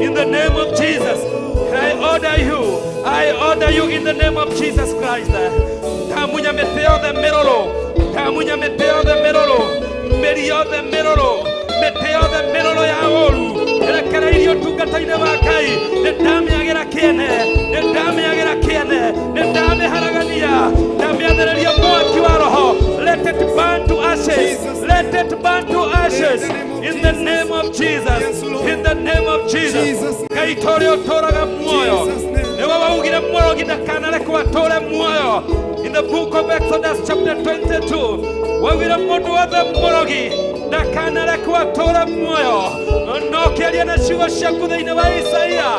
Speaker 4: In the name of Jesus, I order you. I order you in the name of Jesus Christ. Tamunya mĩtĩ yothe mĩrũrũ. Tamunya mĩtĩ yothe mĩrũrũ. Mĩri yothe mĩrũrũ. Mĩtĩ yothe mĩrũrũ ya ũũru ĩrekereirio ũtungata-inĩ wa Ngai. Nĩ ndamĩagĩra kĩene. Nĩ ndamĩagĩra kĩene. Nĩ ndamĩharagania. Ndamĩathĩrĩria mwaki wa Roho. Let it burn to ashes. Let it burn to ashes. In the name of Jesus. In the name of Jesus. Ngai tũrĩa ũtũũraga muoyo. Nĩwe waugire mũrogi ndakanarekwo atũũre muoyo. In the book of Exodus chapter 22, waugire mũndũ wothe mũrogi ndakanarekwo atũũre muoyo. No kĩaria na ciugo ciaku thĩinĩ wa Isaia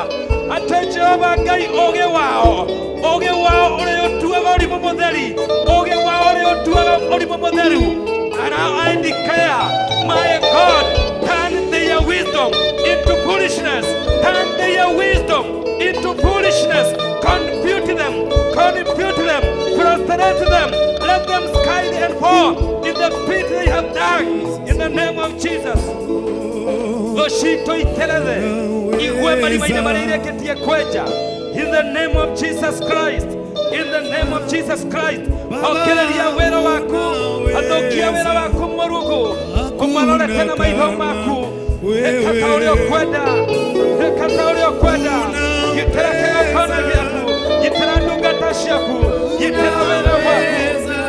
Speaker 4: atĩ Jehova Ngai ũũgĩ wao, ũũgĩ wao ũrĩa ũtuaga ũrimũ mũtheri, ũũgĩ wao ũrĩa ũtuaga ũrimũ mũtheru. And now I declare, my God, turn their wisdom into foolishness. Turn their wisdom into foolishness. Confute them, confute them, frustrate them. Let them skide and fall in the pit they have dug. In the name of Jesus. Goshito iteleze. Igwe marima-inĩ marĩa ireketie kwenja. In the name of Jesus Christ. In the name of Jesus Christ. Okereria wĩra waku. Athũkia wĩra waku mũrungu. Ũmarorete na maitho maku. Ĩka ta ũrĩa ũkwenda. Ĩka ta ũrĩa ũkwenda. Gitĩra kĩgongona gĩaku. Gitĩra ndungata ciaku. Gitĩra wĩra waku.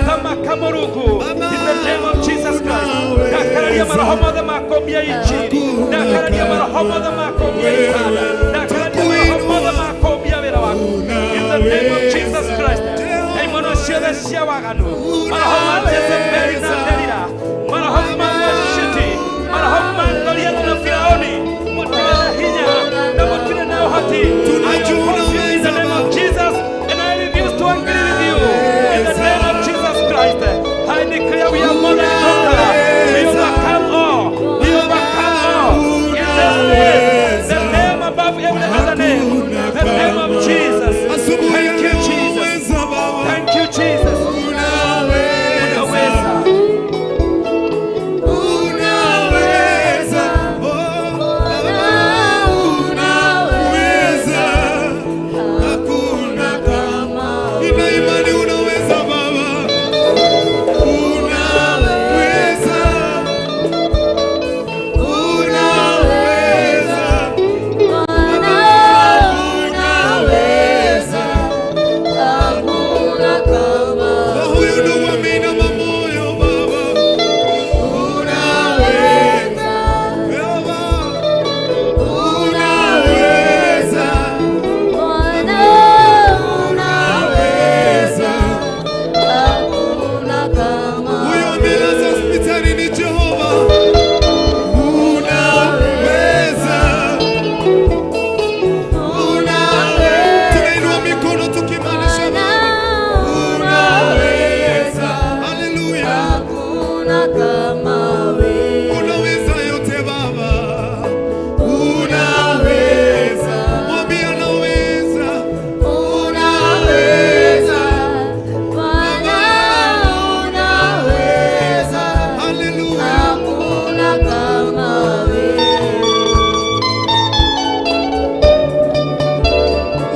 Speaker 4: Thamaka mũrungu. In the name of Jesus Christ. Ndakararia maroho mothe ma kũmbia injiri. Ndakararia maroho mothe ma kũmbia ibada. Ndakararia maroho mothe ma kũmbia wĩra waku. In the name of Jesus Christ. Ndaimono ciothe cia waganu. Maroho ma Jezebeli na Delila. Maroho ma Washiti. Maroho ma Goliath na Firauni. Mũtirĩ na hinya na mũtirĩ na ũhoti. I oppose you in the name of Jesus, and I refuse to agree with you. In the name of Jesus Christ, I declare we are more than conquerors. We overcome all. We overcome all. In this name, the name above every other name, the name of Jesus. Thank you, Jesus. Thank you, Jesus. Unaweza.
Speaker 5: Unaweza, unaweza, hakuna kama. Nina imani unaweza Baba, unaweza, unaweza, unaweza.
Speaker 3: Hakuna kama.
Speaker 5: Na huyu ndugu ameinama moyo Baba, unaweza, Baba, unaweza.
Speaker 3: Bwana unaweza, hakuna kama.
Speaker 5: Huyo amelazwa hospitali ni Jehova. Unaweza. Unaweza. Tunainua mikono tukimaanisha Baba. Unaweza. Haleluya.
Speaker 3: Hakuna kama wewe.
Speaker 5: Unaweza yote Baba. Unaweza. Mwambie anaweza.
Speaker 3: Unaweza. Bwana unaweza,
Speaker 5: Haleluya.
Speaker 3: hakuna kama wewe.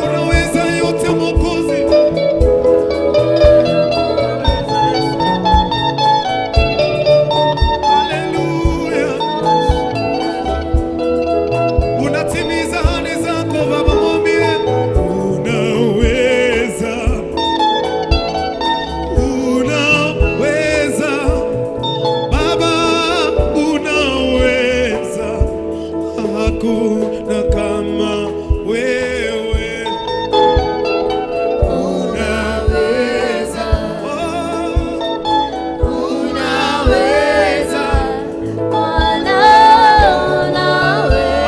Speaker 5: Unaweza yote Mwokozi. Haleluya. Unatimiza ahadi zako Baba, mwambie unaweza, unaweza Baba, unaweza, hakuna kama wewe.
Speaker 3: Unaweza,
Speaker 5: Oh,
Speaker 3: unaweza, Bwana unaweza,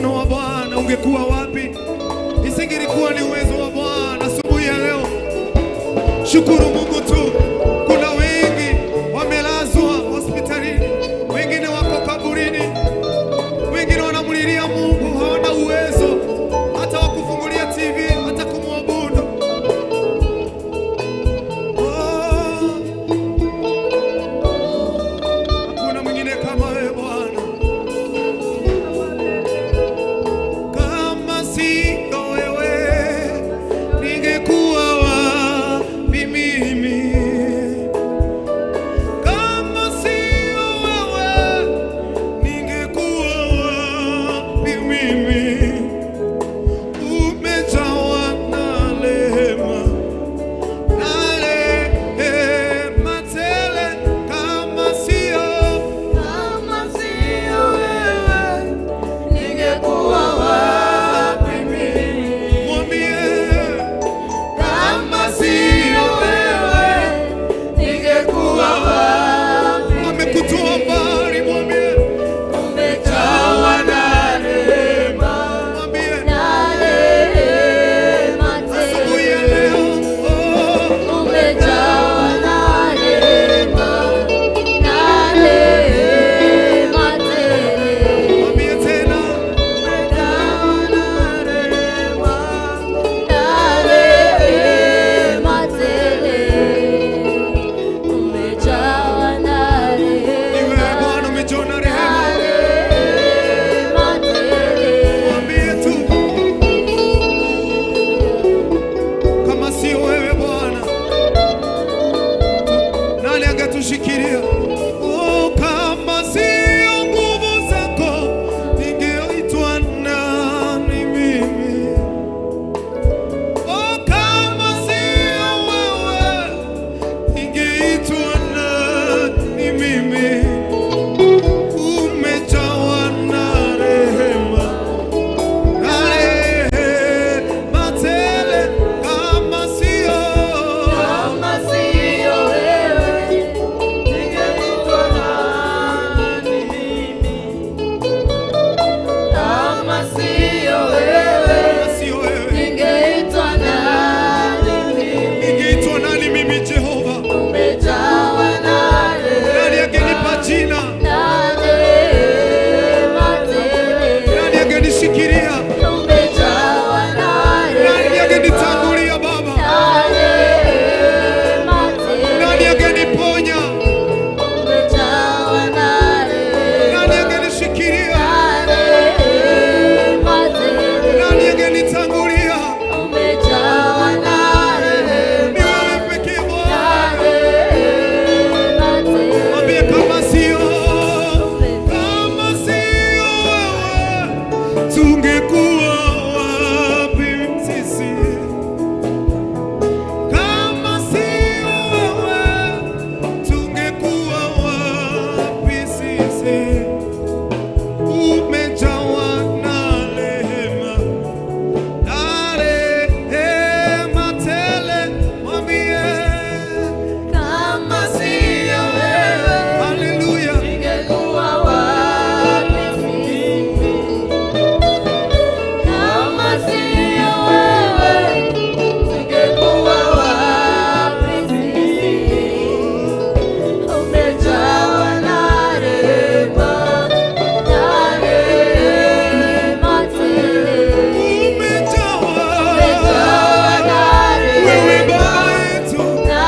Speaker 5: mkono wa Bwana, ungekuwa wapi? Isingelikuwa ni uwezo wa Bwana asubuhi ya leo. Shukuru Mungu tu. Kuna wengi wamelazwa hospitalini, wengine wako kaburini, wengine wanamlilia Mungu, hawana uwezo hata wa kufungulia TV, hata kumwabudu. Oh, hakuna mwingine kama wewe Bwana. Kama sio wewe, ningekuwa wapi mimi? Kama sio wewe, ningekuwa wapi mimi? Umejawa na rehema, na rehema tele. Kama sio,
Speaker 3: Kama sio wewe, ningekuwa wapi mimi?
Speaker 5: Mwambie
Speaker 3: Kama sio wewe, ningekuwa wapi?
Speaker 5: Amekutoa mbali, mwambie,
Speaker 3: Umejawa na rehema,
Speaker 5: mwambie
Speaker 3: na rehema
Speaker 5: asubuhi ya
Speaker 3: tele.
Speaker 5: leo, oh,
Speaker 3: Umejawa na rehema, na rehema tele.
Speaker 5: mwambie tena,
Speaker 3: Umejawa na rehema, na rehema tele. Umejawa na
Speaker 5: ni wewe
Speaker 3: rehema,
Speaker 5: Bwana umejawa na
Speaker 3: na
Speaker 5: rehema.
Speaker 3: rehema tele.
Speaker 5: Mwambie tu, kama sio wewe Bwana, nani angetushikilia? Oh, kama sio nguvu zako, ningeitwa nani mimi? Oh, kama sio wewe, ningeitwa nani mimi? Umejawa na rehema, na rehema tele. Kama sio,
Speaker 3: Kama sio wewe, ningeitwa nani mimi? Kama sio wewe,
Speaker 5: kama sio wewe,
Speaker 3: ningeitwa nani mimi?
Speaker 5: ningeitwa nani mimi Jehova?
Speaker 3: Umejawa na
Speaker 5: Nani
Speaker 3: rehema,
Speaker 5: angenipa jina?
Speaker 3: na rehema tele.
Speaker 5: Nani angenishikilia?
Speaker 3: Umejawa na
Speaker 5: Nani
Speaker 3: rehema,
Speaker 5: angenitangulia Baba?
Speaker 3: na rehema tele.
Speaker 5: Nani angeniponya?
Speaker 3: Umejawa na rehema,
Speaker 5: Nani angenishikilia?
Speaker 3: na rehema tele.
Speaker 5: Nani angenitangulia?
Speaker 3: Umejawa na
Speaker 5: Ni
Speaker 3: rehema,
Speaker 5: wewe pekee
Speaker 3: na
Speaker 5: Bwana.
Speaker 3: rehema tele.
Speaker 5: Mwambie kama sio wewe, tungekuwa wapi sisi? Kama sio wewe, tungekuwa wapi sisi? Umejawa na rehema, na rehema tele. Mwambie
Speaker 3: Kama sio wewe,
Speaker 5: haleluya.
Speaker 3: ningekuwa wapi mimi? Kama sio wewe, tungekuwa wapi sisi? Umejawa na rehema, na rehema tele.
Speaker 5: Umejawa
Speaker 3: Umejawa na
Speaker 5: wewe
Speaker 3: rehema,
Speaker 5: Baba yetu,
Speaker 3: na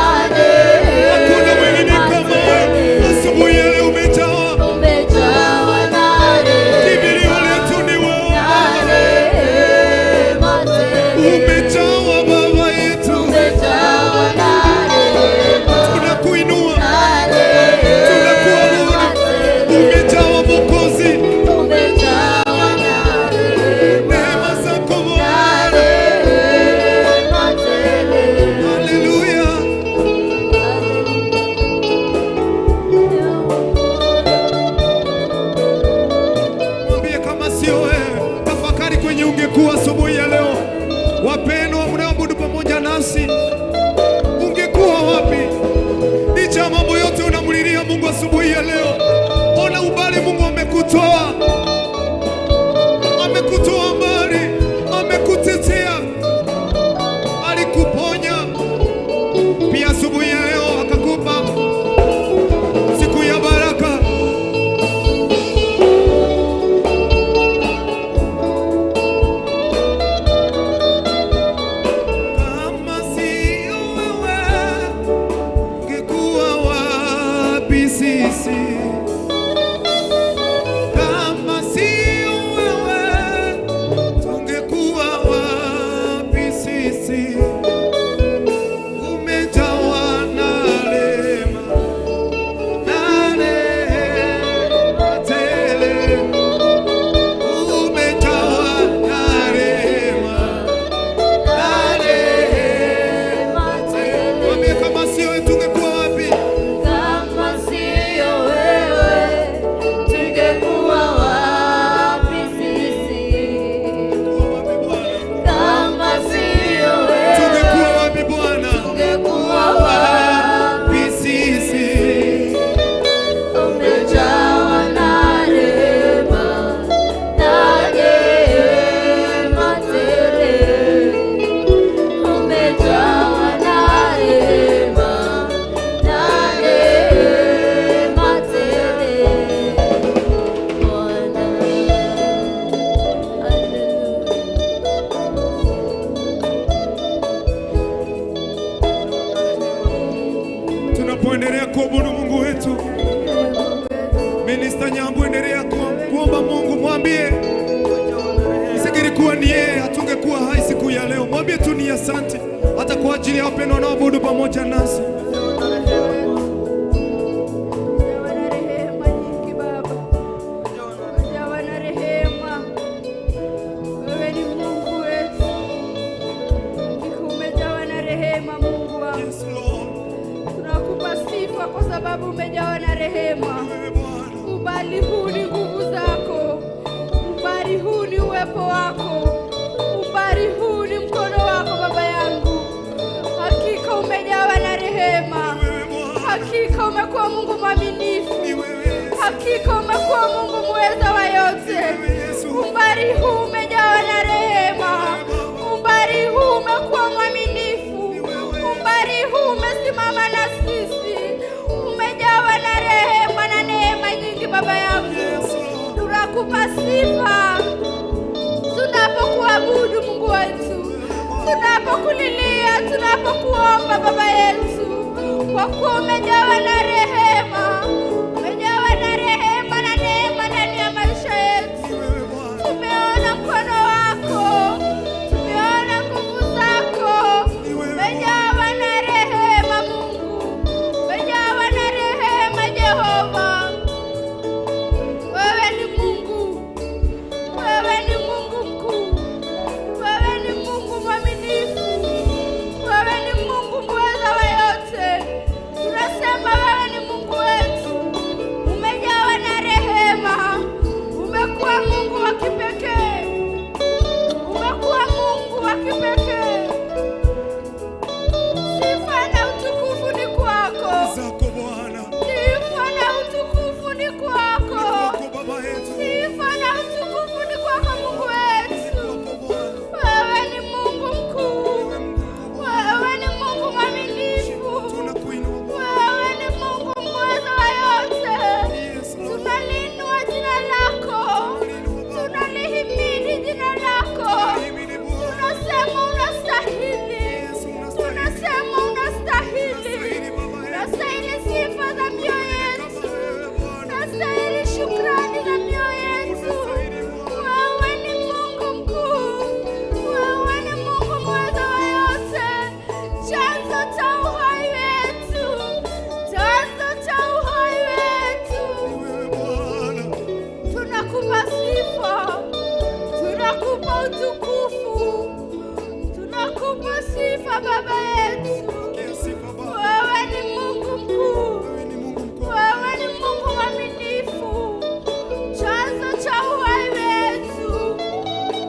Speaker 5: hakuna mwingine
Speaker 3: rehema
Speaker 5: kama wewe.
Speaker 3: tele.
Speaker 5: Asubuhi ya leo umejawa,
Speaker 3: Umejawa na rehema,
Speaker 5: kimbilio letu ni wewe
Speaker 3: na
Speaker 5: Baba.
Speaker 3: rehema tele.
Speaker 5: Umejawa Baba yetu,
Speaker 3: Umejawa na rehema,
Speaker 5: tunakuinua,
Speaker 3: na rehema
Speaker 5: tunakuabudu.
Speaker 3: tele.
Speaker 5: Umejawa Mwokozi,
Speaker 3: Umejawa na rehema,
Speaker 5: neema zako
Speaker 3: na
Speaker 5: Bwana.
Speaker 3: rehema tele.
Speaker 5: Haleluya. Mwambie kama sio wewe, tafakari kwenye ungekuwa asubuhi ya leo. Wapendwa mnaoabudu pamoja nasi, ungekuwa wapi? Licha ya mambo yote unamlilia Mungu asubuhi ya leo, ona ubali Mungu amekutoa, ni asante hata kwa ajili ya wapendwa wanaoabudu pamoja nasi.
Speaker 2: Umejawa na rehema nyingi Baba, umejawa na rehema. Wewe ni Mungu wetu, hakika umejawa na rehema. Mungu wangu,
Speaker 5: Yes, Lord.
Speaker 2: tunakupa sifa kwa sababu umejawa na rehema.
Speaker 5: Wewe Bwana.
Speaker 2: Ubali huu ni nguvu zako, ubali huu ni uwepo wako, ubali huu ni mkono wako Baba yangu. Hakika umejawa na rehema,
Speaker 5: Wewe Bwana.
Speaker 2: hakika umekuwa Mungu mwaminifu,
Speaker 5: Ni wewe Yesu.
Speaker 2: hakika umekuwa Mungu muweza wa yote.
Speaker 5: Wewe Yesu.
Speaker 2: Umbali huu umejawa na rehema, umbali huu umekuwa mwaminifu, umbali huu umesimama na sisi, umejawa na rehema na neema nyingi. Baba yangu,
Speaker 5: Yes, Lord.
Speaker 2: tunakupa sifa tunapokuabudu Mungu wetu, tunapokulilia, tunapokuomba Baba yetu, kwa kuwa umejawa na rehema, umejawa na rehema na neema ndani ya maisha yetu.
Speaker 5: Ni wewe Bwana.
Speaker 2: Tumeona mkono wako, tumeona nguvu zako, umejawa na rehema Mungu, umejawa na rehema Jehova. Wewe ni Mungu, wewe ni Mungu mkuu, wewe ni Mungu mwaminifu, wewe ni Mungu mweza wa yote. Tunasema wewe ni Mungu wetu, umejawa na rehema, umekuwa Mungu wa kipekee, umekuwa Mungu wa kipekee. Sifa na utukufu ni kwako,
Speaker 5: Zako Bwana.
Speaker 2: sifa na utukufu ni kwako.
Speaker 5: Kwako Baba yetu.
Speaker 2: Sifa na utukufu ni kwako Mungu wetu.
Speaker 5: Kwako Bwana.
Speaker 2: Wewe ni Mungu mkuu,
Speaker 5: Wewe Mungu Bwana.
Speaker 2: wewe ni Mungu mwaminifu,
Speaker 5: Tunakuinua Bwana.
Speaker 2: wewe ni Mungu mweza wa yote.
Speaker 5: Yes, Lord.
Speaker 2: Tunalinua jina lako, tunalihimidi jina lako,
Speaker 5: Mimi ni Bwana.
Speaker 2: tunasema unastahili,
Speaker 5: Yesu unastahili.
Speaker 2: tunasema unastahili,
Speaker 5: Unastahili Baba yetu.
Speaker 2: unastahili sifa za mioyo yetu.
Speaker 5: Kama wewe Bwana.
Speaker 2: Unastahili shukrani za mioyo yetu.
Speaker 5: Unastahili Bwana.
Speaker 2: Wewe ni Mungu mkuu, wewe ni Mungu mweza wa yote, chanzo cha uhai wetu, chanzo cha uhai wetu.
Speaker 5: Ni wewe Bwana.
Speaker 2: Tunakupa sifa, tunakupa utukufu, tunakupa sifa Baba yetu.
Speaker 5: Pokea sifa Baba.
Speaker 2: Wewe ni Mungu mkuu.
Speaker 5: Wewe ni Mungu mkuu.
Speaker 2: Wewe ni Mungu mwaminifu, chanzo cha uhai wetu.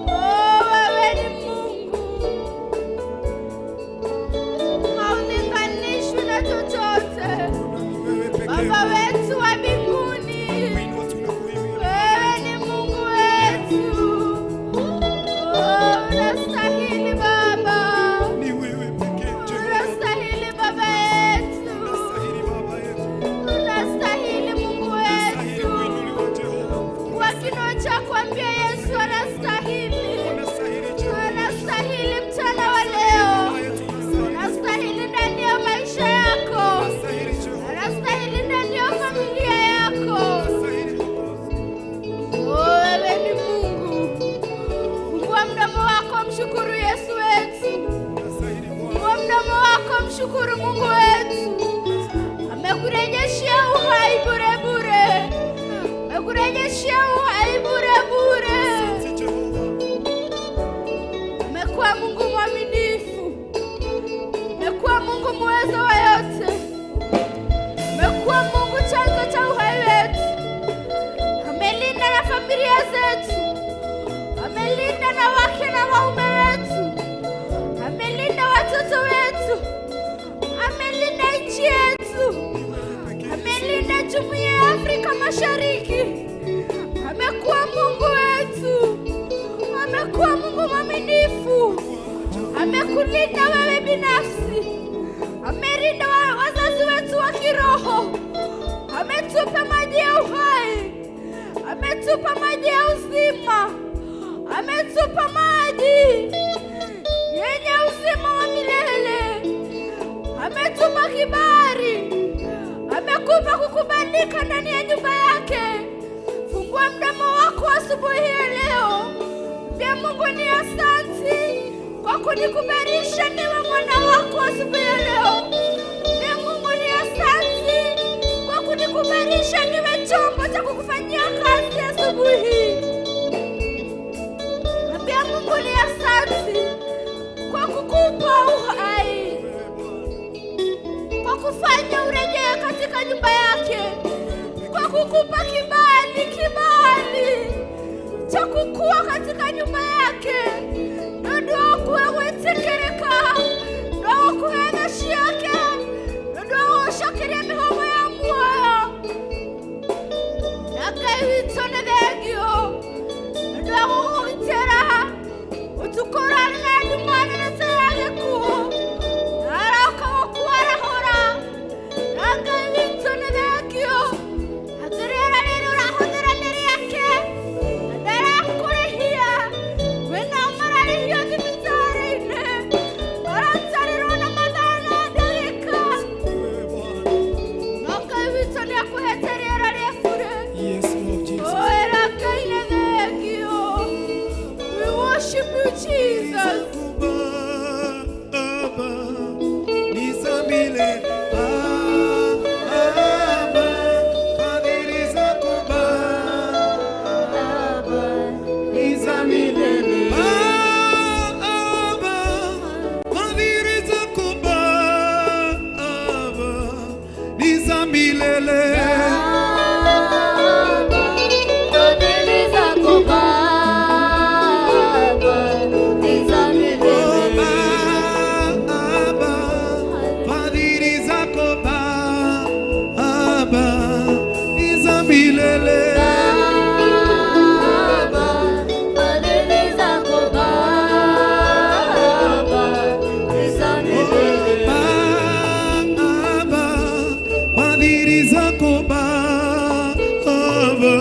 Speaker 2: Oh, wewe ni Mungu, haulinganishwi na chochote.
Speaker 5: Ni wewe pekee.
Speaker 2: Baba wetu wa mbinguni,
Speaker 5: Tunakuinua, tunakuinua.
Speaker 2: wewe ni Mungu wetu. Oh, unastahili Baba,
Speaker 5: Ni wewe pekee Jehova.
Speaker 2: unastahili Baba yetu,
Speaker 5: Unastahili Baba yetu.
Speaker 2: unastahili Mungu
Speaker 5: Unastahili
Speaker 2: wetu.
Speaker 5: kuinuliwa Jehova.
Speaker 2: Kwa kinywa chako ambia Yesu anastahili,
Speaker 5: Unastahili Jehova.
Speaker 2: anastahili mchana wa leo,
Speaker 5: Baba yetu unastahili.
Speaker 2: anastahili ndani ya maisha yako,
Speaker 5: Unastahili Jehova.
Speaker 2: anastahili ndani ya familia yako.
Speaker 5: Unastahili Mwokozi.
Speaker 2: Oh, wewe ni Mungu. Fungua mdomo wako mshukuru Yesu wetu.
Speaker 5: Unastahili Bwana.
Speaker 2: Fungua mdomo wako mshukuru Mungu wetu. Amekurejeshea uhai bure bure, amekurejeshea uhai bure bure.
Speaker 5: Asante Jehova.
Speaker 2: Umekuwa Mungu mwaminifu, umekuwa Mungu muweza wa yote, umekuwa Mungu chanzo cha uhai wetu. Amelinda na familia zetu, amelinda na wake na waume wetu, amelinda watoto wetu, amelinda nchi yetu, amelinda jumuiya ya Afrika Mashariki. Amekuwa Mungu wetu, amekuwa Mungu mwaminifu, amekulinda wewe binafsi, amelinda wazazi wetu wa kiroho, ametupa maji ya uhai, ametupa maji ya uzima, ametupa maji yenye uzima wa milele, ametupa kibali, amekupa kukubalika ndani ya nyumba yake. Fungua mdomo wako asubuhi ya leo, mwambie Mungu ni asante kwa Kunikubalisha niwe mwana wako asubuhi ya leo. Ambia Mungu ni asante kwa kunikubalisha niwe chombo cha kukufanyia kazi asubuhi hii. Ambia Mungu ni asante kwa kukupa uhai, kwa kufanya urejee katika nyumba yake, kwa kukupa kibali, kibali cha kukua katika nyumba yake. Ndokuwetekereka ndokuhegashiake ndogushokeria mihomo ya muoyo na Ngai witũ nĩ thengio ndogũgũgitĩra ũtukũ ũrarĩ na nduma nene ta ya gĩkuũ na aroka gũkwarahũra na Ngai witũ nĩ thengio atĩ rĩera rĩrĩ ũrahũthĩra nĩ rĩake na ndarakũrĩhia wĩna mararĩhio thibitarĩ-inĩ maratarĩrwo na mathaa na ndagĩka no Ngai witũ nĩ akũhete rĩera rĩa bure.
Speaker 5: Yes, Lord Jesus.
Speaker 2: Oh, era Ngai nĩ thengio. We worship you, Jesus.
Speaker 5: Baba, nisamile Baba, fadhili zako Baba, nisamile Baba, fadhili zako Baba, nisamilele.
Speaker 3: Fadhili zako Baba, ni za milele.
Speaker 5: Baba, fadhili zako Baba, ni za milele.
Speaker 3: Baba, fadhili zako Baba, ni za milele.
Speaker 5: Baba, fadhili zako Baba,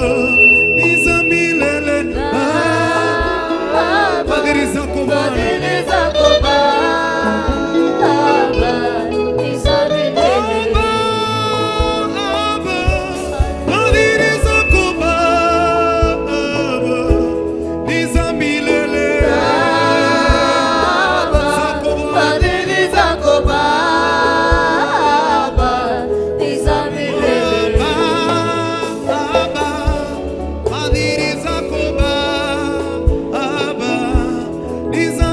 Speaker 5: ni za milele.
Speaker 3: Baba,
Speaker 5: Fadhili zako Bwana.
Speaker 3: fadhili zako Baba, ni za milele.
Speaker 5: Baba, fadhili zako Baba, ni za milele.
Speaker 3: Baba,
Speaker 5: Zako Bwana.
Speaker 3: fadhili zako Baba, ni za milele.
Speaker 5: Baba, fadhili zako Baba, ni za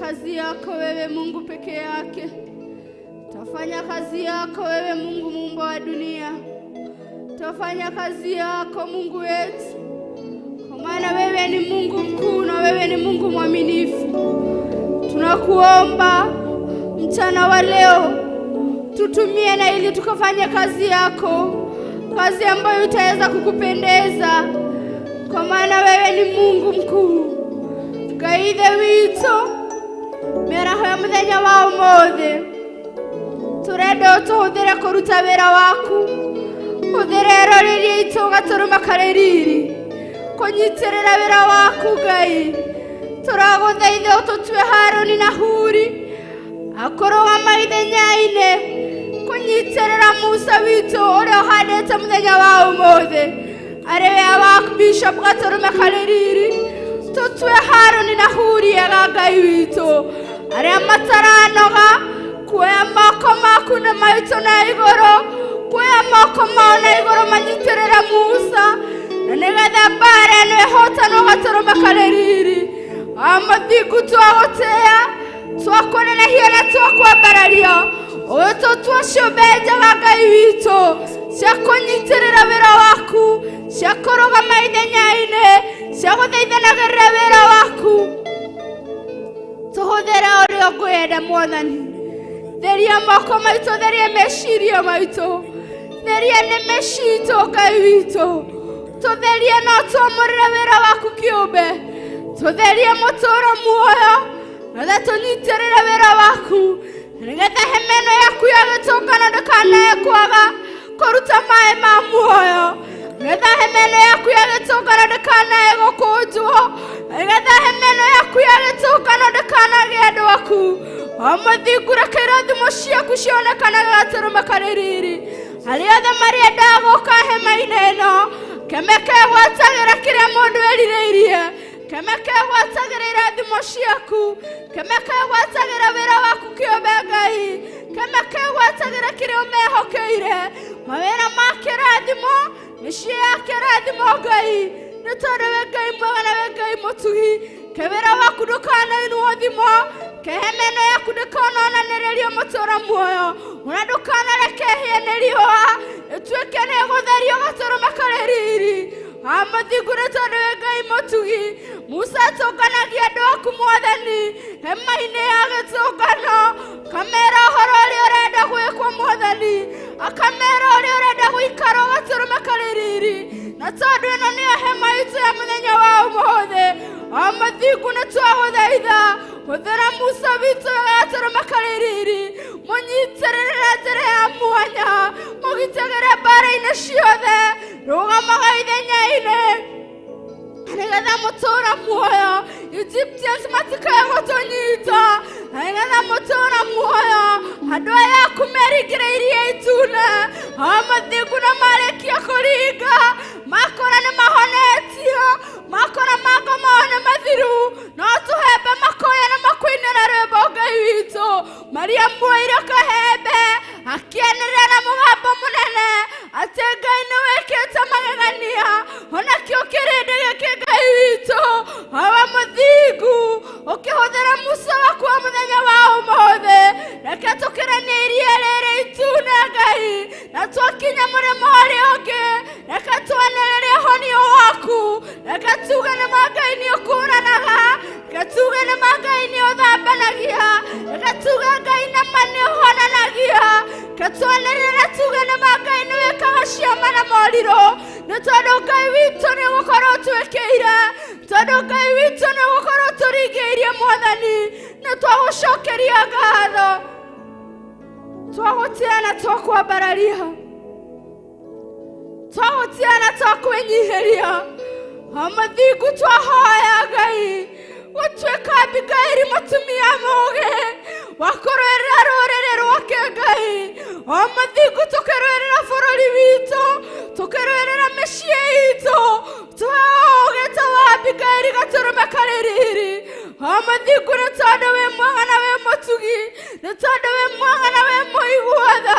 Speaker 2: Kazi yako wewe Mungu peke yake. Tafanya kazi yako wewe Mungu muumba wa dunia. Tafanya kazi yako Mungu wetu, kwa maana wewe ni Mungu mkuu na wewe ni Mungu mwaminifu. Tunakuomba mchana wa leo tutumie na ili tukafanye kazi yako, kazi ambayo itaweza kukupendeza, kwa maana wewe ni Mungu mkuu. Ngai Ithe witũ, mĩaraho ya mũthenya wa ũmũthĩ tũrenda ũtũhũthĩre kũruta wĩra waku. Hũthĩra eroreri aitũ gatũrũme karĩ riri kũnyitĩrĩra wĩra waku Ngai. Tũragũthaitha ũtũtue Harũni na Huri akũrũgama ithenya-inĩ kũnyitĩrĩra Musa witũ ũrĩa ũhandĩte mũthenya wa ũmũthĩ arĩ we wa Bishop gatũrũme karĩ riri. Tũtue Harũni na Huri ega Ngai witũ arĩa mataranoga kuoya moko maku na maitũ na igũrũ, kuoya moko mao na igũrũ manyitĩrĩre Musa na nĩgetha mbara ĩno ĩhotanwo gatũrũme karĩ riri. Amathingu twagũtĩĩa, twakũnenehia na twakwambararia, ũyũ tũtue ciũmbe njega Ngai witũ cia kũnyitĩrĩra wĩra waku, cia kũrũgama ithenya-inĩ, cia gũthaithanagĩrĩra wĩra waku. Tũhũthĩre ũrĩa ũngĩenda Mwathani. Theria moko maitũ, theria meciria maitũ, theria nĩmĩ citũ Ngai witũ. Tũtherie na ũtwamũrĩre wĩra waku kĩũmbe, tũtherie mũtũũro muoyo na tũnyitĩrĩre wĩra waku, nĩgetha hema ĩno yaku ya gĩtũngano ndĩkanae kwaga kũruta maĩ ma muoyo, nĩgetha hema ĩno yaku ya gĩtũngano ndĩkanae gũkũnjwo, nĩgetha hema ĩno yaku ya gĩtũngano ndĩkanagĩe andũ aku. Mũthingu reke irathimo ciaku cionekanaga gatũrũme karĩ riri. Arĩa othe marĩendaga gũka hema-inĩ ĩno, kemekegwatagĩra kĩrĩa mũndũ erirĩirie, kemekegwatagĩra irathimo ciaku, kemekegwatagĩra wĩra waku kĩũmbe Ngai, kemekegwatagĩra kĩrĩa ũmehokeire, mawĩra ma kĩrathimo, mĩciĩ ya kĩrathimo Ngai, nĩ tondũ wĩ Ngai mwega na wĩ Ngai mũtugi. Ke wĩra waku ndũkanainwo thimo, ke hema ĩno yaku ndĩkanonanĩrĩrio mũtũũro muoyo, ona ndũkanareke ĩhĩe nĩ riũa, ĩtuĩke nĩ ĩgũtherio gatũrũme karĩ riri. Mũthingu nĩ tondũ wĩ Ngai mũtugi. Musa atũnganagia andũ aku Mwathani hema-inĩ ya gĩtũngano, akamera ũhoro ũrĩa ũrenda gwĩkwo Mwathani, akamera ũrĩa ũrenda gũikara gatũrũme karĩ riri. Na tondũ ĩno nĩyo hema itũ ya mũthenya wa ũmũthĩ, mũthingu nĩ twagũthaitha hũthĩra Musa witũ gatũrũme karĩ riri, mũnyitĩrĩre na njĩra ya mwanya, mũgitagĩre mbara-inĩ ciothe, rũgamaga ithenya-inĩ nĩgetha mũtũũra muoyo Egyptians matikae gũtũnyita, nĩgetha mũtũũra muoyo andũ aya aku meringĩre iria itune. Mũthingu na marĩkia kũringa makora nĩ mahonetio, makora mango mao nĩ mathiru, no tũhembe makoya na makuinĩra rwĩmbo Ngai witũ. Mariamu oire kahembe akĩanĩrĩra na mũgambo mũnene atĩ Ngai nĩ wĩkĩte magegania, onakĩo kĩrĩndĩ gĩkĩ Ngai witũ. Awa mũthingu ũkĩhũthĩra Musa waku wa mũthenya wa ũmũthĩ, reke tũkĩranie iria rĩrĩ itune Ngai, na twakinya mũrĩmo ũrĩa ũngĩ, reke twanĩrĩre ũhonio waku, reke tuge nĩ ma Ngai nĩ ũkũũranaga, reke tuge nĩ ma Ngai nĩ ũthambanagia, reke tuge Ngai na ma nĩ ũhonanagia, reke twanĩrĩre tuge nĩ ma Ngai nĩ wĩkaga ciama na morirũ, nĩ tondũ Ngai witũ nĩ ũgũkorwo ũtwĩkĩire, tondũ Ngai witũ nĩ ũgũkorwo ũtũringĩirie Mwathani, nĩ twagũcokeria ngatho, twagũtĩa na twakwambararia, twagũtĩa na twakwĩnyihĩria. Mũthingu twahoya Ngai gũtuĩka Abigaili mũtumia mũũgĩ wa kũrũĩrĩra rũrĩrĩ rwake Ngai. Mũthingu tũkĩrũĩrĩra bũrũri witũ, tũkĩrũĩrĩra mĩciĩ itũ, tũhe ũũgĩ ta wa Abigaili gatũrũme karĩ riri. Mũthingu nĩ tondũ wĩ mwega na wĩ mũtugi, nĩ tondũ wĩ mwega na wĩ mũigua tha,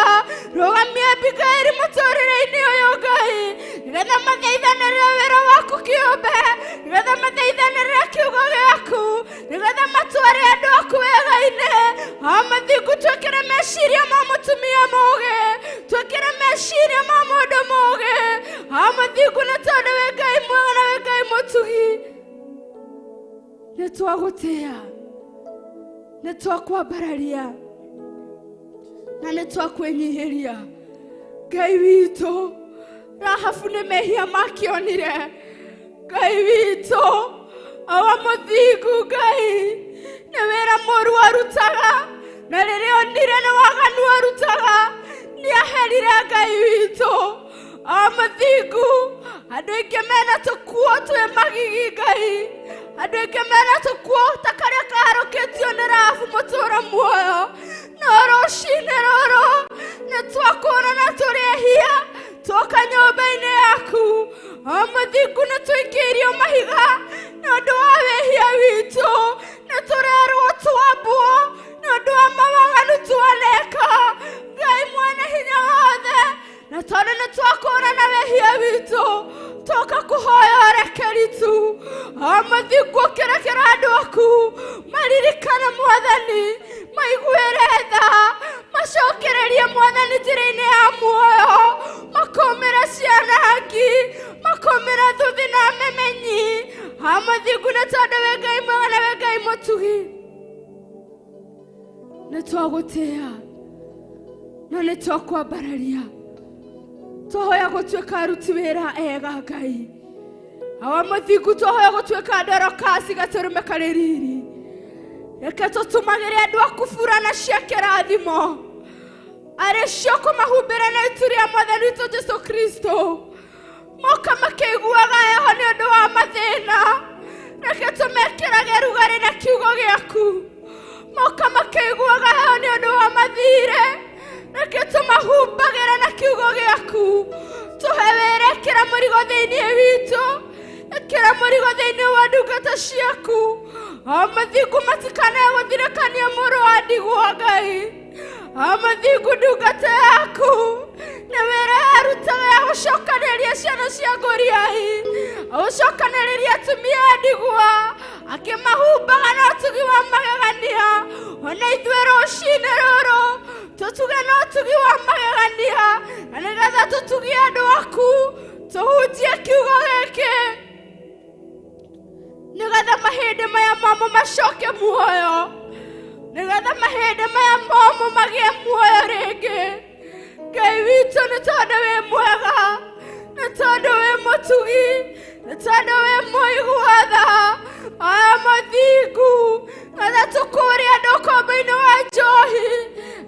Speaker 2: rũgamia Abigaili mũtũũrĩre-inĩ ũyũ Ngai, nĩgetha mathaithanĩrĩre wĩra waku kĩũmbe nĩgetha mathaithanĩrĩre kiugo gĩaku nĩgetha matware andũ aku wega-inĩ. Awa Mũthingu, twĩkĩre meciria ma mũtumia mũũgĩ, twĩkĩre meciria ma mũndũ mũũgĩ. Awa Mũthingu, nĩ tondũ wĩ Ngai mwega na wĩ Ngai mũtugi, nĩ twagũtĩĩa, nĩ twakwambararia na nĩ twakwĩnyihĩria. Ngai witũ, Rahabu nĩ mehia makĩonire. Ngai witũ, Awa Mũthingu, Ngai nĩ wĩra mũru arutaga, na rĩrĩa onire nĩ waganu arutaga, nĩ aherire. Ngai witũ, Awa Mũthingu, andũ aingĩ mena tũkuo twĩ magigi. Ngai, andũ aingĩ mena tũkuo ta karĩa kaharũkĩtio nĩ Rahabu mũtũũra muoyo, no rũcinĩ rũrũ nĩ twakũũra na tũrĩ ehia twoka nyũmba-inĩ yaku. Awa Mũthingu, nĩ tũikĩirio mahiga nĩ ũndũ wa wĩhia witũ, nĩ tũrerwo twambwo nĩ ũndũ wa mawaganu twaneka. Ngai mwene hinya wothe, na tondũ nĩ twakũũra na wĩhia witũ, twoka kũhoya ũrekeri tu. Awa Mũthingu, ũkĩrekera andũ aku maririkane Mwathani, maiguĩre tha, macokererie Mwathani njĩra-inĩ ya muoyo, makũmĩre ciana ngi, makũmĩre thuthi na memenyi. Awa Mũthingu, nĩ tondũ wĩ Ngai mwega na wĩ Ngai mũtugi, nĩ twagũtĩĩa na nĩ twakwambararia. Twahoya gũtuĩka aruti wĩra ega. Ngai Awa Mũthingu, twahoya gũtuĩka ndorokasi gatũrũme karĩ riri. Reke tũtũmagĩre andũ aku burana cia kĩrathimo arĩ cio kũmahumbĩra na itu rĩa Mwathani witũ Jesu Kristo, moka makĩiguaga heho nĩ ũndũ wa mathĩna. Reke tũmekĩrage rugarĩ na kiugo gĩaku, moka makĩiguaga heho nĩ ũndũ wa mathirĩ. Reke tũmahumbagĩra na kiugo gĩaku. Tũhe wĩra, ĩkĩra mũrigo thĩinĩ witũ, ĩkĩra mũrigo thĩinĩ wa ndungata ciaku. Awa Mũthingu, matikanae gũthirĩkania mũrũ wa ndigwa. Ngai Awa Mũthingu, ndungata yaku nĩ wĩra yarutaga ya gũcokanĩrĩria ciana cia ngũriai, agũcokanĩrĩria atumia a ndigwa, akĩmahumbaga na ũtugi wa magegania. Ona ithuĩ rũcinĩ rũrũ tũtuge na ũtugi wa magegania, na nĩgetha tũtugie andũ aku, tũhunjie kiugo gĩkĩ, nĩgetha mahĩndĩ maya momũ macoke muoyo, nĩgetha mahĩndĩ maya momũ magĩe muoyo rĩngĩ. Ngai witũ, nĩ tondũ wĩ mwega, nĩ tondũ wĩ mũtugi, nĩ tondũ wĩ mũigua tha. Aya Mũthingu, getha tũkũũre andũ ũkombo-inĩ wa njohi,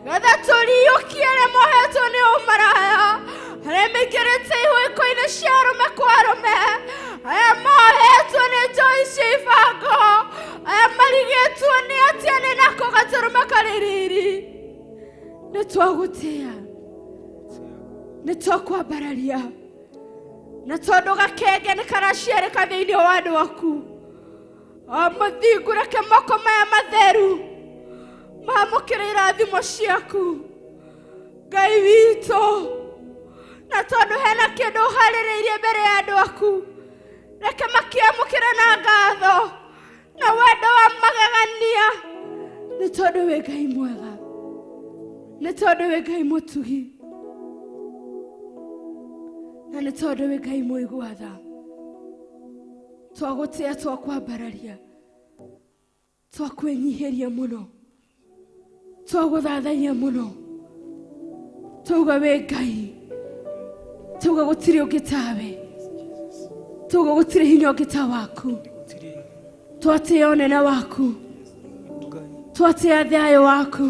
Speaker 2: getha tũriũkie arĩa mohetwo nĩ ũmaraya, arĩa maingĩrĩte ihũĩko-inĩ cia arũme kwa arũme, aya mohetwo nĩ njohi cia ibango, aya marigĩtwo nĩ atĩa nĩ nako gatũrũme karĩ riri. Nĩ twagũtĩĩa, nĩ twakwambararia, na tondũ gakenge nĩ karaciarĩka thĩinĩ wa andũ aku. Awa Mũthingu, reke moko maya matheru mamũkĩre irathimo ciaku. Ngai witũ, na tondũ hena kĩndũ ũharĩrĩirie mbere ya andũ aku, reke makĩamũkĩre na ngatho na wendo wa magegania, nĩ tondũ wĩ Ngai mwega, nĩ tondũ wĩ Ngai mũtugi, na nĩ tondũ wĩ Ngai mũigua tha. Twagũtĩĩa, twakwambararia, twakwĩnyihĩria mũno, twagũthathaiya mũno, twauga wĩ Ngai, twauga gũtirĩ ũngĩ tawe, twauga gũtirĩ hinya ũngĩ ta waku. Twatĩĩa ũnene waku, twatĩĩa thayũ waku,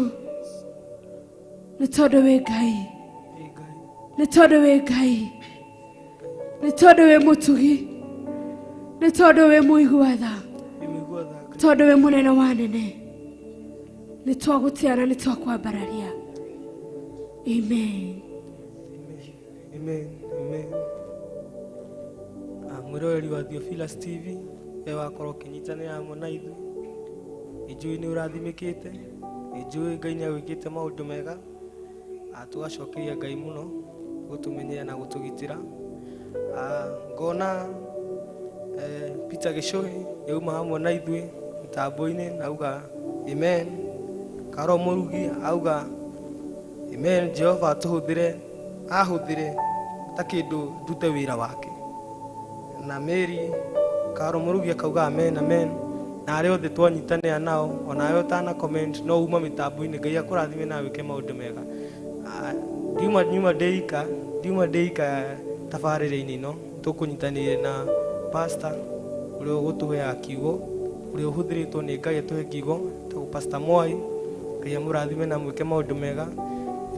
Speaker 2: nĩ tondũ wĩ Ngai, nĩ tondũ wĩ Ngai, nĩ tondũ wĩ mũtugi, nĩ tondũ wĩ mũigua tha, tondũ wĩ mũnene wa nene. Nĩ twagũtĩĩa na nĩ twakwambararia. Amen.
Speaker 6: Amen. Amen. Mwĩroreri wa Theophilus TV, we wakorwo ũkĩnyitanĩra hamwe na ithuĩ, nĩ njũĩ nĩ ũrathimĩkĩte, nĩ njũĩ Ngai nĩ agwĩkĩte maũndũ mega. Tũgacokeria Ngai mũno gũtũmenyera na gũtũgitĩra. Ngona Peter Gĩcũhĩ nĩauma hamwe na ithuĩ mĩtambo-inĩ na auga amen. Karo Mũrugi auga amen, Jehova atũhũthĩre, ahũthĩre ta kĩndũ ndute wĩra wake. Na Mary Karo Mũrugi akauga amen amen. Na arĩa othe twanyitanĩra nao, onawe ũtana comment no uma mĩtambo-inĩ, Ngai akũrathime na wĩke maũndũ mega. Ndiuma ndĩika, ndiuma ndĩika tabarĩra-inĩ ĩno, tũkũnyitanĩire na pastor ũrĩa ũgũtũheaga kiugo, ũrĩa ũhũthĩrĩtwo nĩ Ngai atũhe kiugo, etagwo Pastor Mwai. Ngai amũrathime na mwĩke maũndũ mega.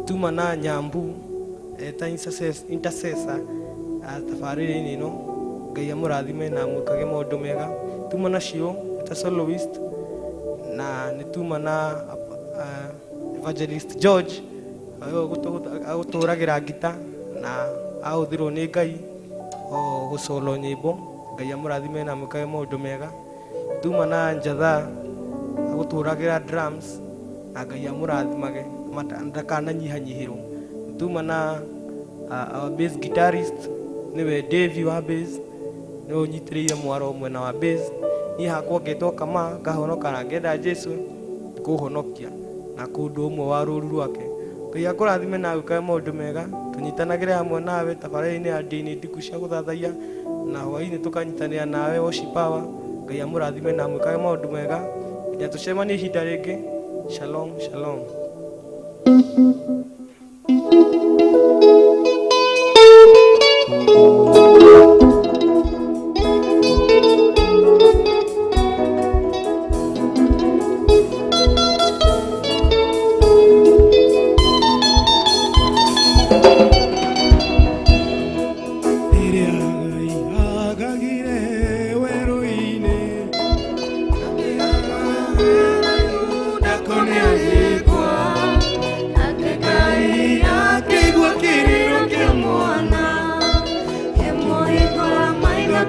Speaker 6: Tuma na Nyambu eta intercessor tabarĩra-inĩ ĩno, Ngai amũrathime na mwĩkage maũndũ mega. Tuma na Cio eta soloist, na nĩ tuma na Evangelist George agũtũragĩra ngita na ahũthĩrwo nĩ Ngai o gũcolo nyĩmbo. Ngai amũrathime na mwĩkage maũndũ mega. Tuma na Njatha agũtũragĩra drums na Ngai amũrathimage ndakananyihanyihĩrwo. Tuma na our bass guitarist nĩwe Davy wa bass, nĩwe ũnyitĩrĩire mwaro mwena wa bass. Niĩ hakwa ngetwo Kama, ngahonoka na ngenda Jesu kũhonokia na kũndũ ũmwe wa rũru rwake. Ngai akũrathime na gwĩkage maũndũ mega. Tũnyitanagĩre hamwe nawe tabarĩra-inĩ ya ndini ndiku cia gũthathaiya, na hwaĩ-inĩ tũkanyitanĩra nawe worship hour. Ngai amũrathime na mwĩkage maũndũ mega. Nginya tũcemanie ihinda rĩngĩ. Shalom shalom.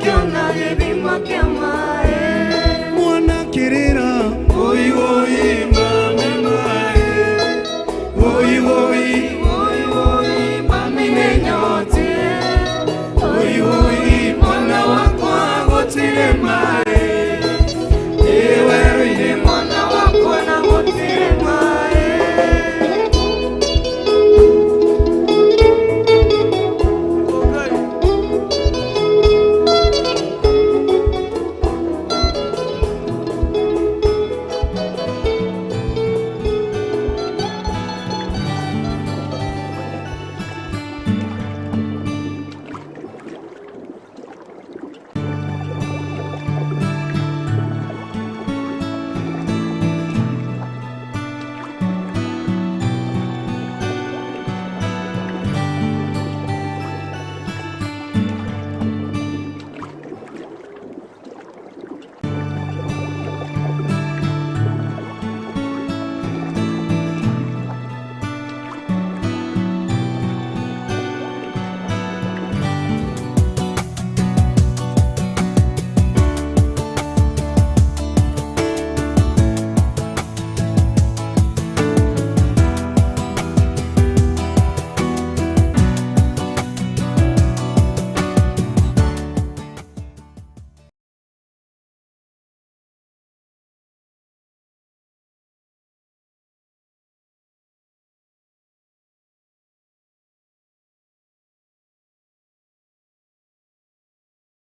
Speaker 3: Kĩona gĩthima kĩa maĩ.